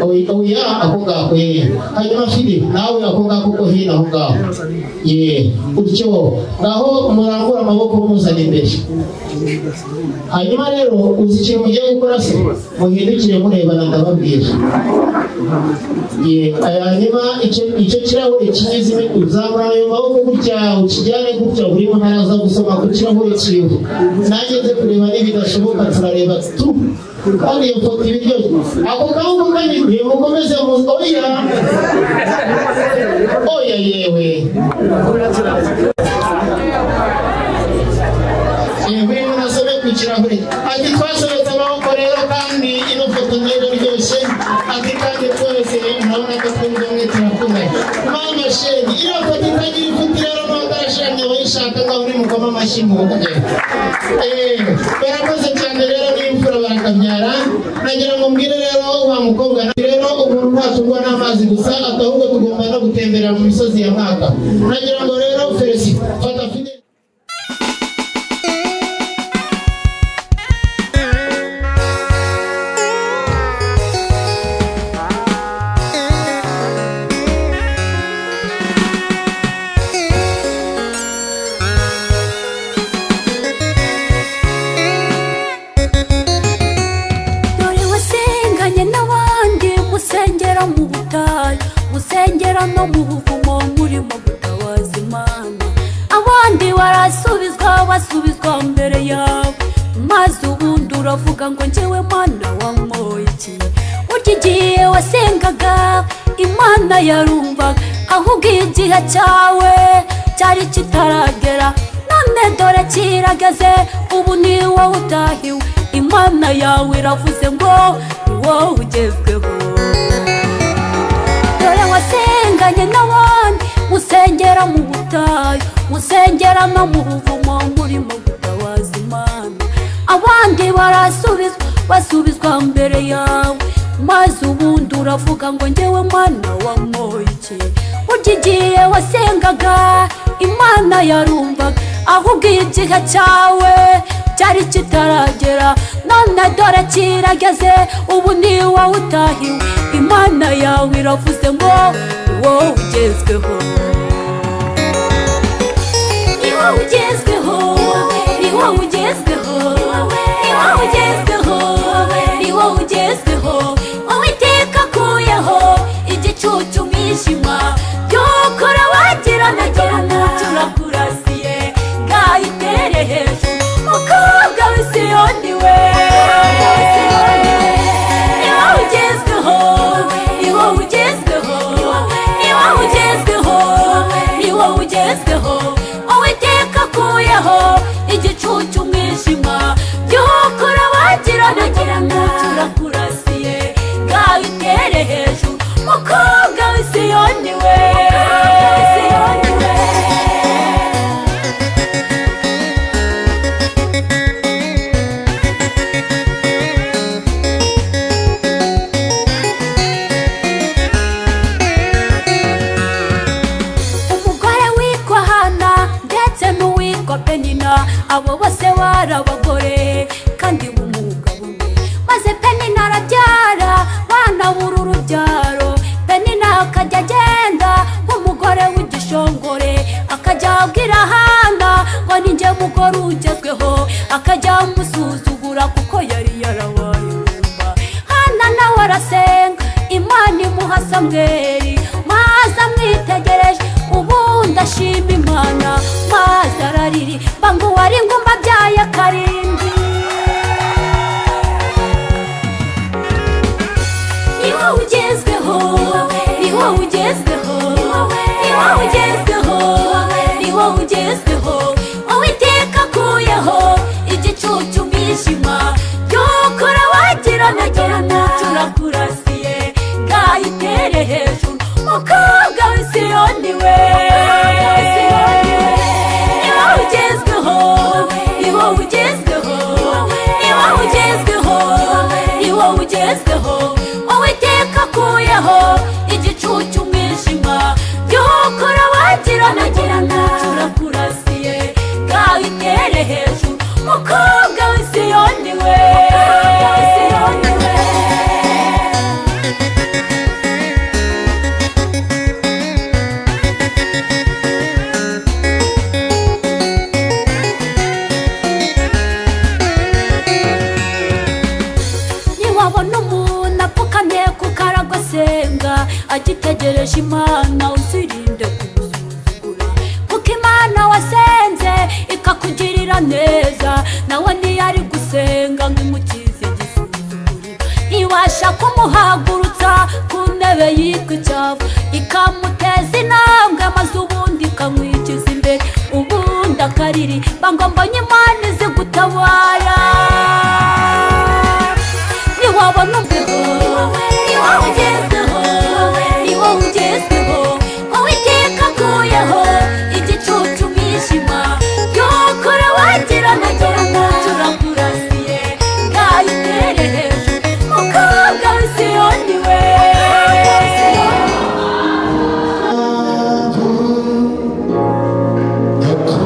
oya ako ngako. Hanyuma Fidi nawe ako ngako ko hino aho ngaho, utyo ngaho murangura amaboko muzana imbere. Hanyuma rero uzi ikintu mugiye gukora se, muhindukire murebana ndababwira. Hanyuma icyo kirahure kinyuzemo uzamura ayo maboko gutya, ukijyane gutya, buri muntu araza gusoma ku kirahure cyiwe. Nanjye nze kureba nibidashoboka turareba tu, kandi iyo foto ibiryoshye. Ako kaboko kanyu mukomeze, oya oya yewe. Buri muntu asome ku kirahure. Ati twasobetse amaboko rero, kandi ino foto nayo iraryoshye. Ati kandi twese murabona ko twumva umwe turakundanye. Mama shenge, iriya foto itagira ifuti rero n'uwatarashanye abayishaka ngaho uri mukoma amashyi muvuge. Barakoze cyane rero n'imfura barakabyara. Nagira ngo mbwire rero wa mukobwa rero, umuntu ntatungwa n'amazi gusa, ahubwo tugomba no gutembera mu misozi ya Mwaka. Nagira ngo rero Felicien, fata Fidel. basubizwa mbere yawe, maze ubundi uravuga ngo njyewe Mana wamoye iki? Burya igihe wasengaga Imana yarumvaga, ahubwo igihe cyawe cyari kitaragera, none dore kirageze, ubu ni wowe utahiwe. Imana yawe iravuze ngo ni wowe ugezweho. Dore wasenganye n'abandi, musengera mu butayu, musengera no mu buvumo, murimo gutabaza Imana. Abandi barasubizwa, basubizwa mbere yawe, maze ubundi uravuga ngo njyewe Mana wamoye iki? Burya igihe wasengaga Imana yarumvaga, ahubwo igihe cyawe cyari kitaragera, none dore kirageze, ubu ni wowe utahiwe. Imana yawe iravuze ngo ni wowe ugezweho, ni wowe ugezweho, ni wowe ugezweho, ni wowe ugezweho, ni wowe ugezweho. Uwiteka akuyeho igicucu umwijima, byokora wagirana turakurasiye, ngayitere hejuru mukobwa w'i Siyoni we. Ni wowe ugezweho, ni wowe ugezweho, ni wowe ugezweho, ni wowe ugezweho. Uwiteka akuyeho igicucu umwijima, byokora wagirana turakurasiye, ngayitere hejuru mukobwa w'i Siyoni we. Umugore witwa Hana ndetse n'uwitwa Penina, abo bose bari abagore kandi b'umugabo umwe. Maze Penina arabyara, bana bura urubyaro. Penina akajya agenda nk'umugore w'igishongore, akajya abwira Hana ngo ni njye mugore ugezweho, akajya amusuzugura kuko yari yarabaye ingumba. Hana nawe arasenga, Imana imuha Samweli, maze amwitegereje ubundi ashima Imana, maze araririmba ngo uwari ingumba abyaye karindwi. Ni wowe ugezweho, ni wowe ugezweho, ni wowe ugezweho, ni wowe ugezweho. Uwiteka akuyeho igicucu umwijima, byokora wagirana turakurasiye, ngayitere hejuru mukobwa w'i Siyoni we. Ni wowe ugezweho, ni wowe ugezweho, ni wowe ugezweho, ni wowe ugezweho. Uwiteka akuyeho igicucu umwijima, byokora wagirana turakurasiye, ngayitere hejuru mukobwa w'i Siyoni we. Niwabona umuntu apfukamye ku karago asenga, agitegereje Imana, uzirinde kumusuzugura, kuko Imana wasenze ikakugirira neza, nawe ntiyari gusenga ngo imukize igisuzuguriro. Ibasha kumuhagurutsa ku ntebe yitwa icyavu, ikamuteza intambwe, maze ubundi ikamwikiza imbere, ubundi akaririmba ngo mbonye Imana izi gutabara. Niwabona umbeho, ni wowe ugezweho, ni wowe ugezweho. Uwiteka akuyeho igicucu umwijima, byokora wagirana turakurasiye, ngayitere hejuru mukobwa w'i Siyoni we. Thank you.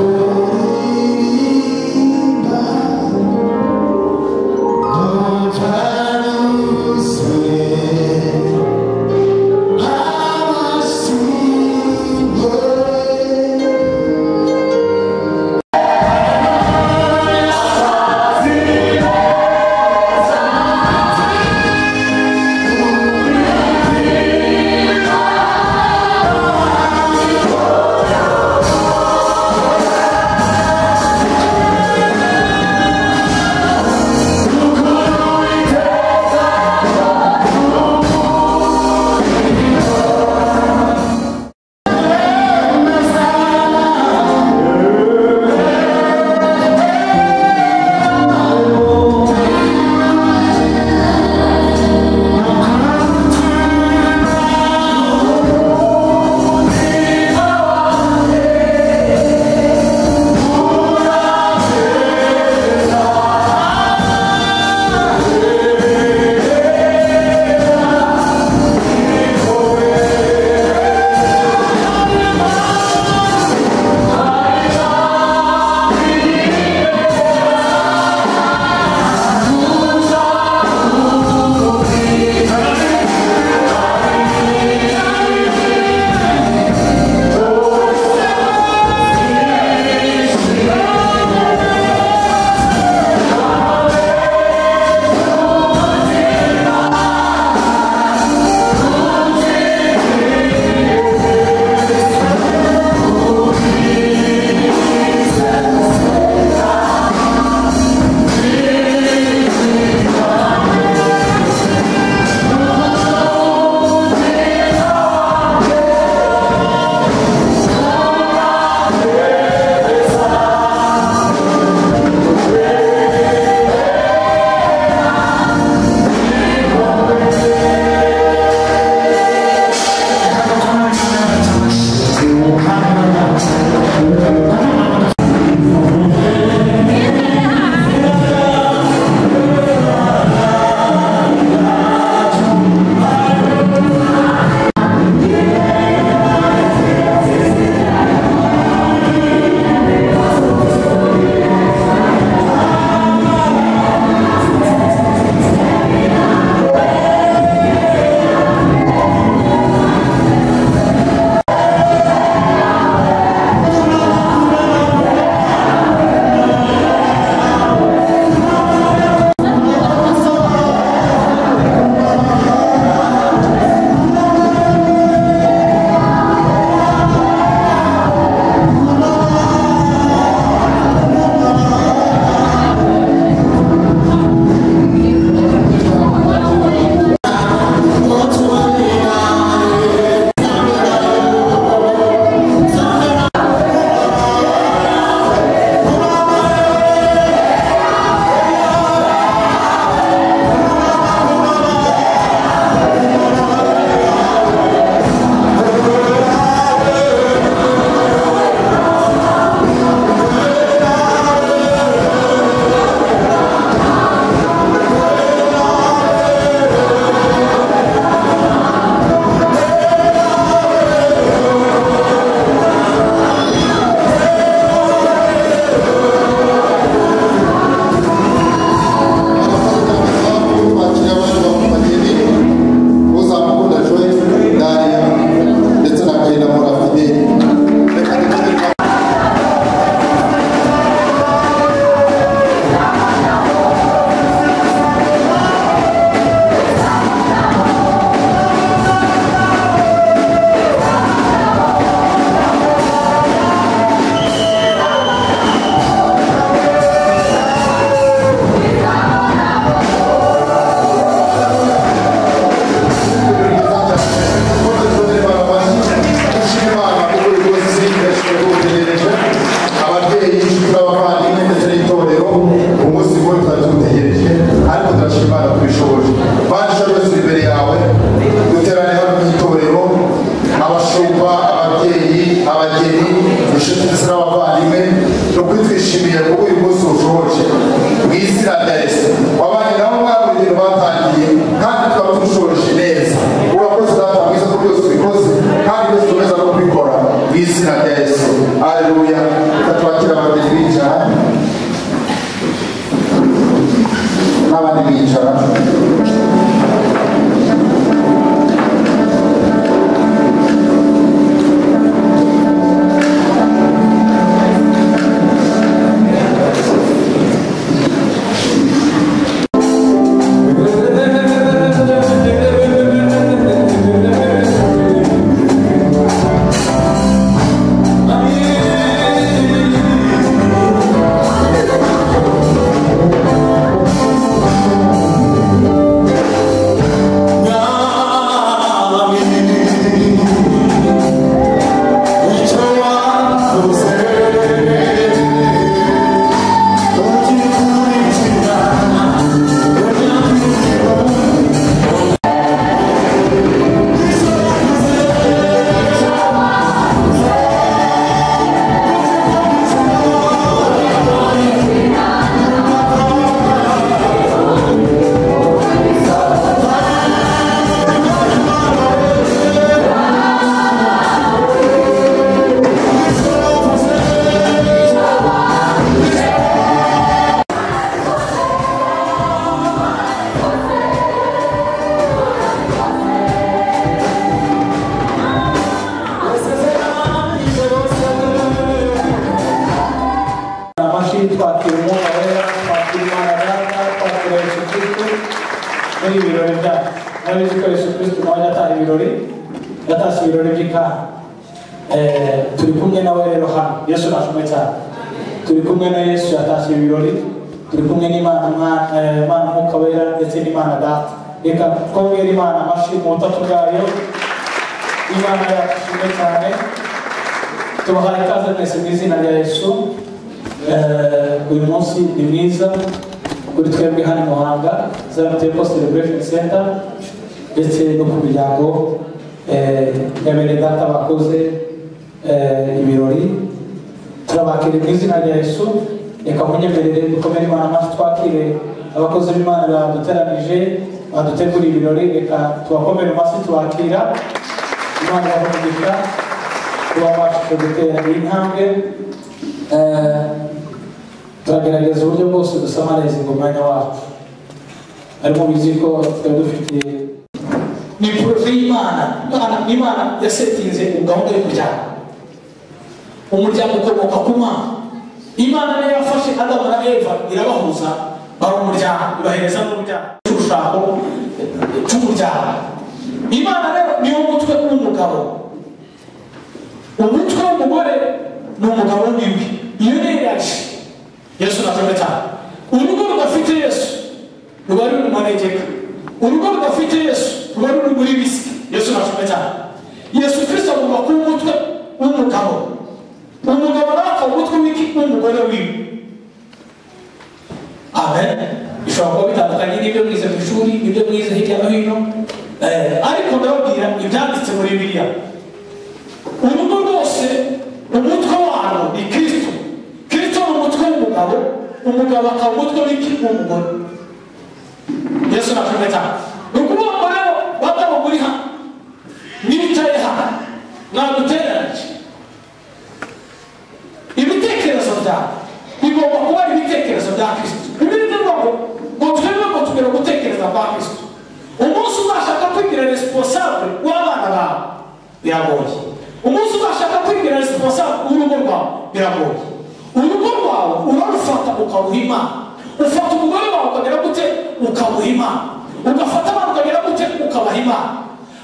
Turagushimiye kuko uyu munsi ushoboje mu izina rya Yesu. Wabanye nabo mwaka urugendo batangiye kandi tukaba turushoje neza. Urakoze Data mwiza ko byose ubikoze kandi byose ukomeza no kubikora mu izina rya Yesu. Haleluya. Reka twakire abageni bicara n'abandi bicara. Turi kumwe nawe rero hano Yesu nashimwe cyane. Turi kumwe na Yesu yatashye ibirori, turi kumwe n'Imana Imana Umwuka Wera ndetse n'Imana Data. Reka twongere Imana amashyi mu butatu bwayo. Imana yacu ishimwe cyane. Tubahaye ikaze mwese mu izina rya Yesu. Uyu munsi ni mwiza kuri twebwe hano i Muhanga, Zion Temple Celebration Center, ndetse no ku miryango ya bene data bakoze ibirori. Turabakire mu izina rya Yesu. Reka munyemerere dukomere Imana amashyi, twakire abakozi b'Imana baduteranije, baduteguriye ibirori. Reka tubakomere amashyi tubakira. Imana ibahe umugisha kuba babashije gutera iyi ntambwe. Turagerageza uburyo bwose dusamarize umwanya wacu, ariko mubizi ko twari dufite ni projet y'Imana. Imana yasetinze gahunda y'umuryango. Umuryango ukomoka ku Mana. Imana niyo yafashe Adamu na Eva irabahuza, baba umuryango, ibahereza n'urubyaro cy'urushako cy'umuryango. Imana rero niyo mutwe w'umugabo, umutwe w'umugore ni umugabo wiwe. Iyo ni yaje Yesu nashimwe cyane. Urugo rudafite Yesu ruba ruri mu manegeka. Urugo rudafite Yesu ruba ruri muri risiki. Yesu nashimwe cyane. Yesu Kristo agomba kuba umutwe w'umugabo, umugabo nawe akaba umutwe w'umugore wiwe. Amen. Bishobora kuba bitandukanye n'ibyo mwize mu ishuri, n'ibyo mwize hirya no hino, ariko ndababwira ibyanditse muri Bibiliya. Urugo rwose umutwe warwo ni Kristo. Kristo ni umutwe w'umugabo, umugabo akaba umutwe w'umugore. Yesu nashimwe cyane. Ni ukuvuga ngo rero bagabo muri hano, mwicaye hano, mwaduteranije, ibitekerezo byawe bigomba kuba ari ibitekerezo bya Kristo. Bibiliya ivuga ngo twebwe ngo tugere gutekereza kwa Kristo. Umunsi uzashaka kwigira responsable w'abana bawe biragoye. Umunsi uzashaka kwigira responsable w'urugo rwawe biragoye. Urugo rwawe urarufata ukaruha Imana. Ufata umugore wawe ukagera gute ukamuha Imana. Ugafata abana ukagera gute ukabaha Imana.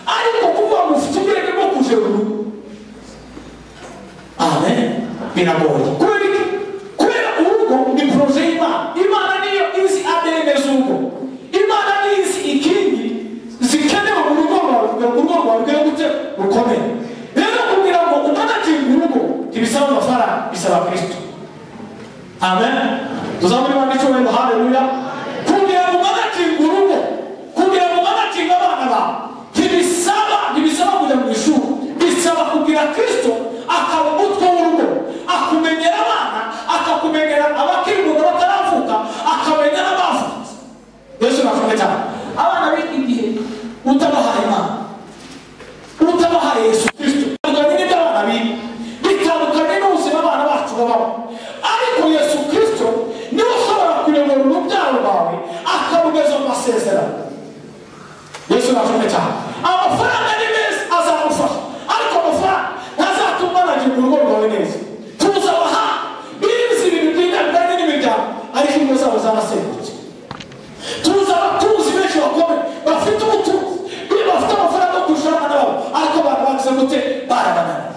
Ariko kuvuga ngo ufite ubwenge bwo kujera urugo, amen, biragoye. Kubera iki? Kubera urugo ni projet y'Imana. Imana niyo izi ADN z'urugo. Imana niyo izi ikingi zikenewe mu rugo rwawe kugira ngo urugo rwawe rugere gute rukomeye. Rero kugira ngo umanaginge urugo ntibisaba amafaranga, bisaba Kristo. Amen. Tuzamure Imana icyubahiro. Haleluya. Kugira ngo umanaginge urugo, kugira ngo umanaginge abana bawe, ntibisaba kujya mu ishuri, bisaba kugira Kristo akaba umutwe w'urugo, akumenyera abana, akakumenyera Azakugeza mu masezerano. Yesu nashimwe cyane. Amafaranga ni meza, azagufasha, ariko amafaranga ntazatuma nagira urugo rwawe neza. Tuzabaha bizi ibintu by'indani n'imiryango, ariko ingo zabo zarasenyutse. Tuzaba tuzi benshi bakomeye bafite ubutunzi, bafite amafaranga yo kurusha abana babo, ariko abantu bagize gute? Barabananiye.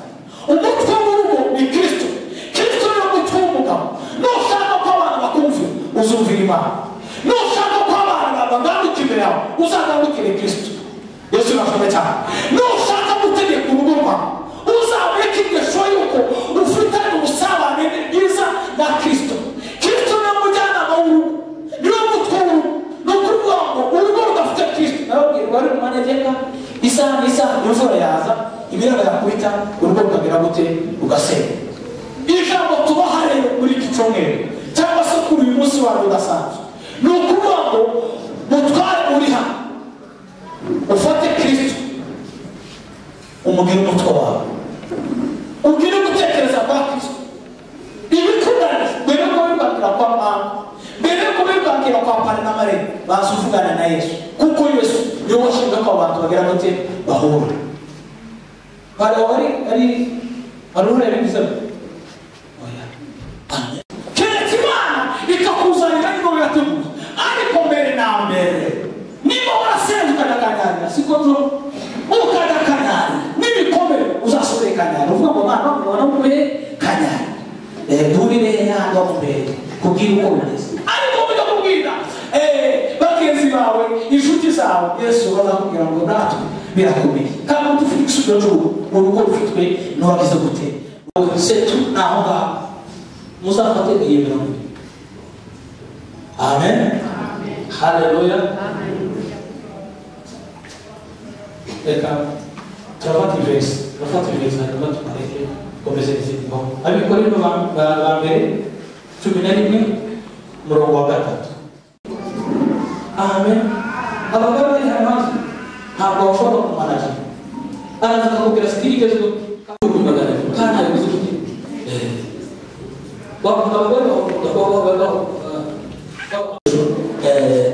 Umutwe w'urugo ni Kristo. Kristo ni umutwe w'umugabo. Nushaka ko abana bakumvira, uzumvira Imana. Nushaka ko abana bagandukira imbere yawe, uzagandukire Kristo. Yesu nashimwe cyane. Nushaka gutegeka urugo rwawe, uzabeke ingeso y'uko ufitanye ubusabane bwiza na Kristo. Kristo ni umujyanama w'urugo, niwe mutwe w'urugo. Ni ukuvuga ngo urugo rudafite Kristo, narababwira rwari mu manegeka, isaha n'isaha imvura yaza, imiraba yakubita, urugo rukamera gute? Rugasenya. Ijambo tubaha rero muri iki cyumweru cyangwa se kuri uyu munsi wawe udasanzwe, ni ukuvuga ngo mutware uri hano, ufate Kristo umugire umutwe wawe, ugire gutekereza kwa Kristo. Ibikunaniza mbere yo kubibwira kwa mama, mbere yo kubibwira kwa papa na Mariya, baza uvugana na Yesu, kuko Yesu niwe washinga ko abantu bagera gute? Bahura. Hari ari hari yabivuze. Oya. Keretse Imana ikakuzanira niba yateguye, ariko mbere na mbere niba warasenze ukajya Kanyarira, siko byo, ukajya Kanyarira n'ibikomere uzasubire Kanyarira, uvuga ngo Mana ubona mube Kanyarira, duhurire hano mbere kubwira uko bimeze. Ariko ujya kubwira bagenzi bawe, inshuti zawe, Yesu bazakubwira ngo natwe birakomeye, kandi dufite igisubizo cy'urugo, urugo rufitwe n'uwagize gute? Setu naho ngaho muzafate iyi mirongo. Amen. Haleluya. Reka turafata ivesi, turafata ivesi hanyuma tukareke komeze izindi ngoma. Abikorino ba mbere 11 umurongo wa 3. Amen. Abagore bari hano ntabwo bashobora kumanagira, araza akakubwira sitiri igezweho kandi ntabwo gute. Abagore bakunda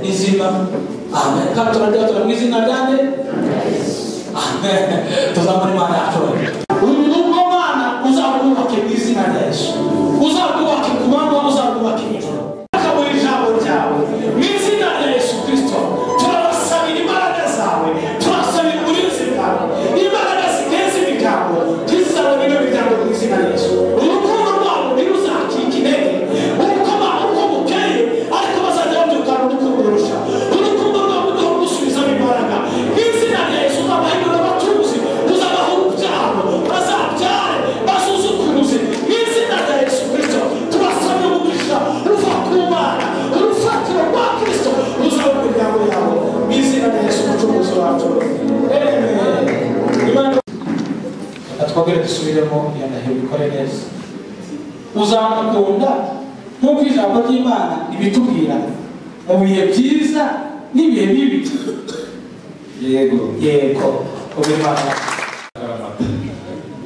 nizima. Amen. Kandi turarya tura mu izina ryanjye. Amen. Tuzamura Imana yacu. Urugo Mana uzarwubake mu izina rya Yesu, uzarwubake ku manywa, uzarwubake nijoro. Akabura ijambo ryawe mu izina rya Yesu Kristo. Turabasabira imbaraga zawe, turasabira uburinzi bwawe, imbaraga ziteza imiryango, tuzabona ino miryango mu izina rya Yesu. Urukundo rwabo ntiruzacike intege, uko bukeye, ariko bazajya babyukana urukundo rurusha. Urukundo rwabo ruduha gusubizamo imbaraga mu izina rya Yesu. Uzabahindura abatuzi, uzabaha urubyaro, bazabyare, basuzukuruze mu izina rya Yesu Kristo. Turasabye umugisha uva ku Mana, urufatiro rwa Kristo ruzaba mu miryango yabo mu izina rya Yesu umucunguzi wacu. Amen. Imana twongere dusubiremo iyo ndahiro bikore neza. Uzamukunda nk'uko ijambo ry'Imana ribitubwira mu bihe byiza n'ibihe bibi. Yego. Yego. Ubimana.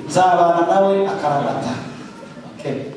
Nzabana nawe akaramata. Okay.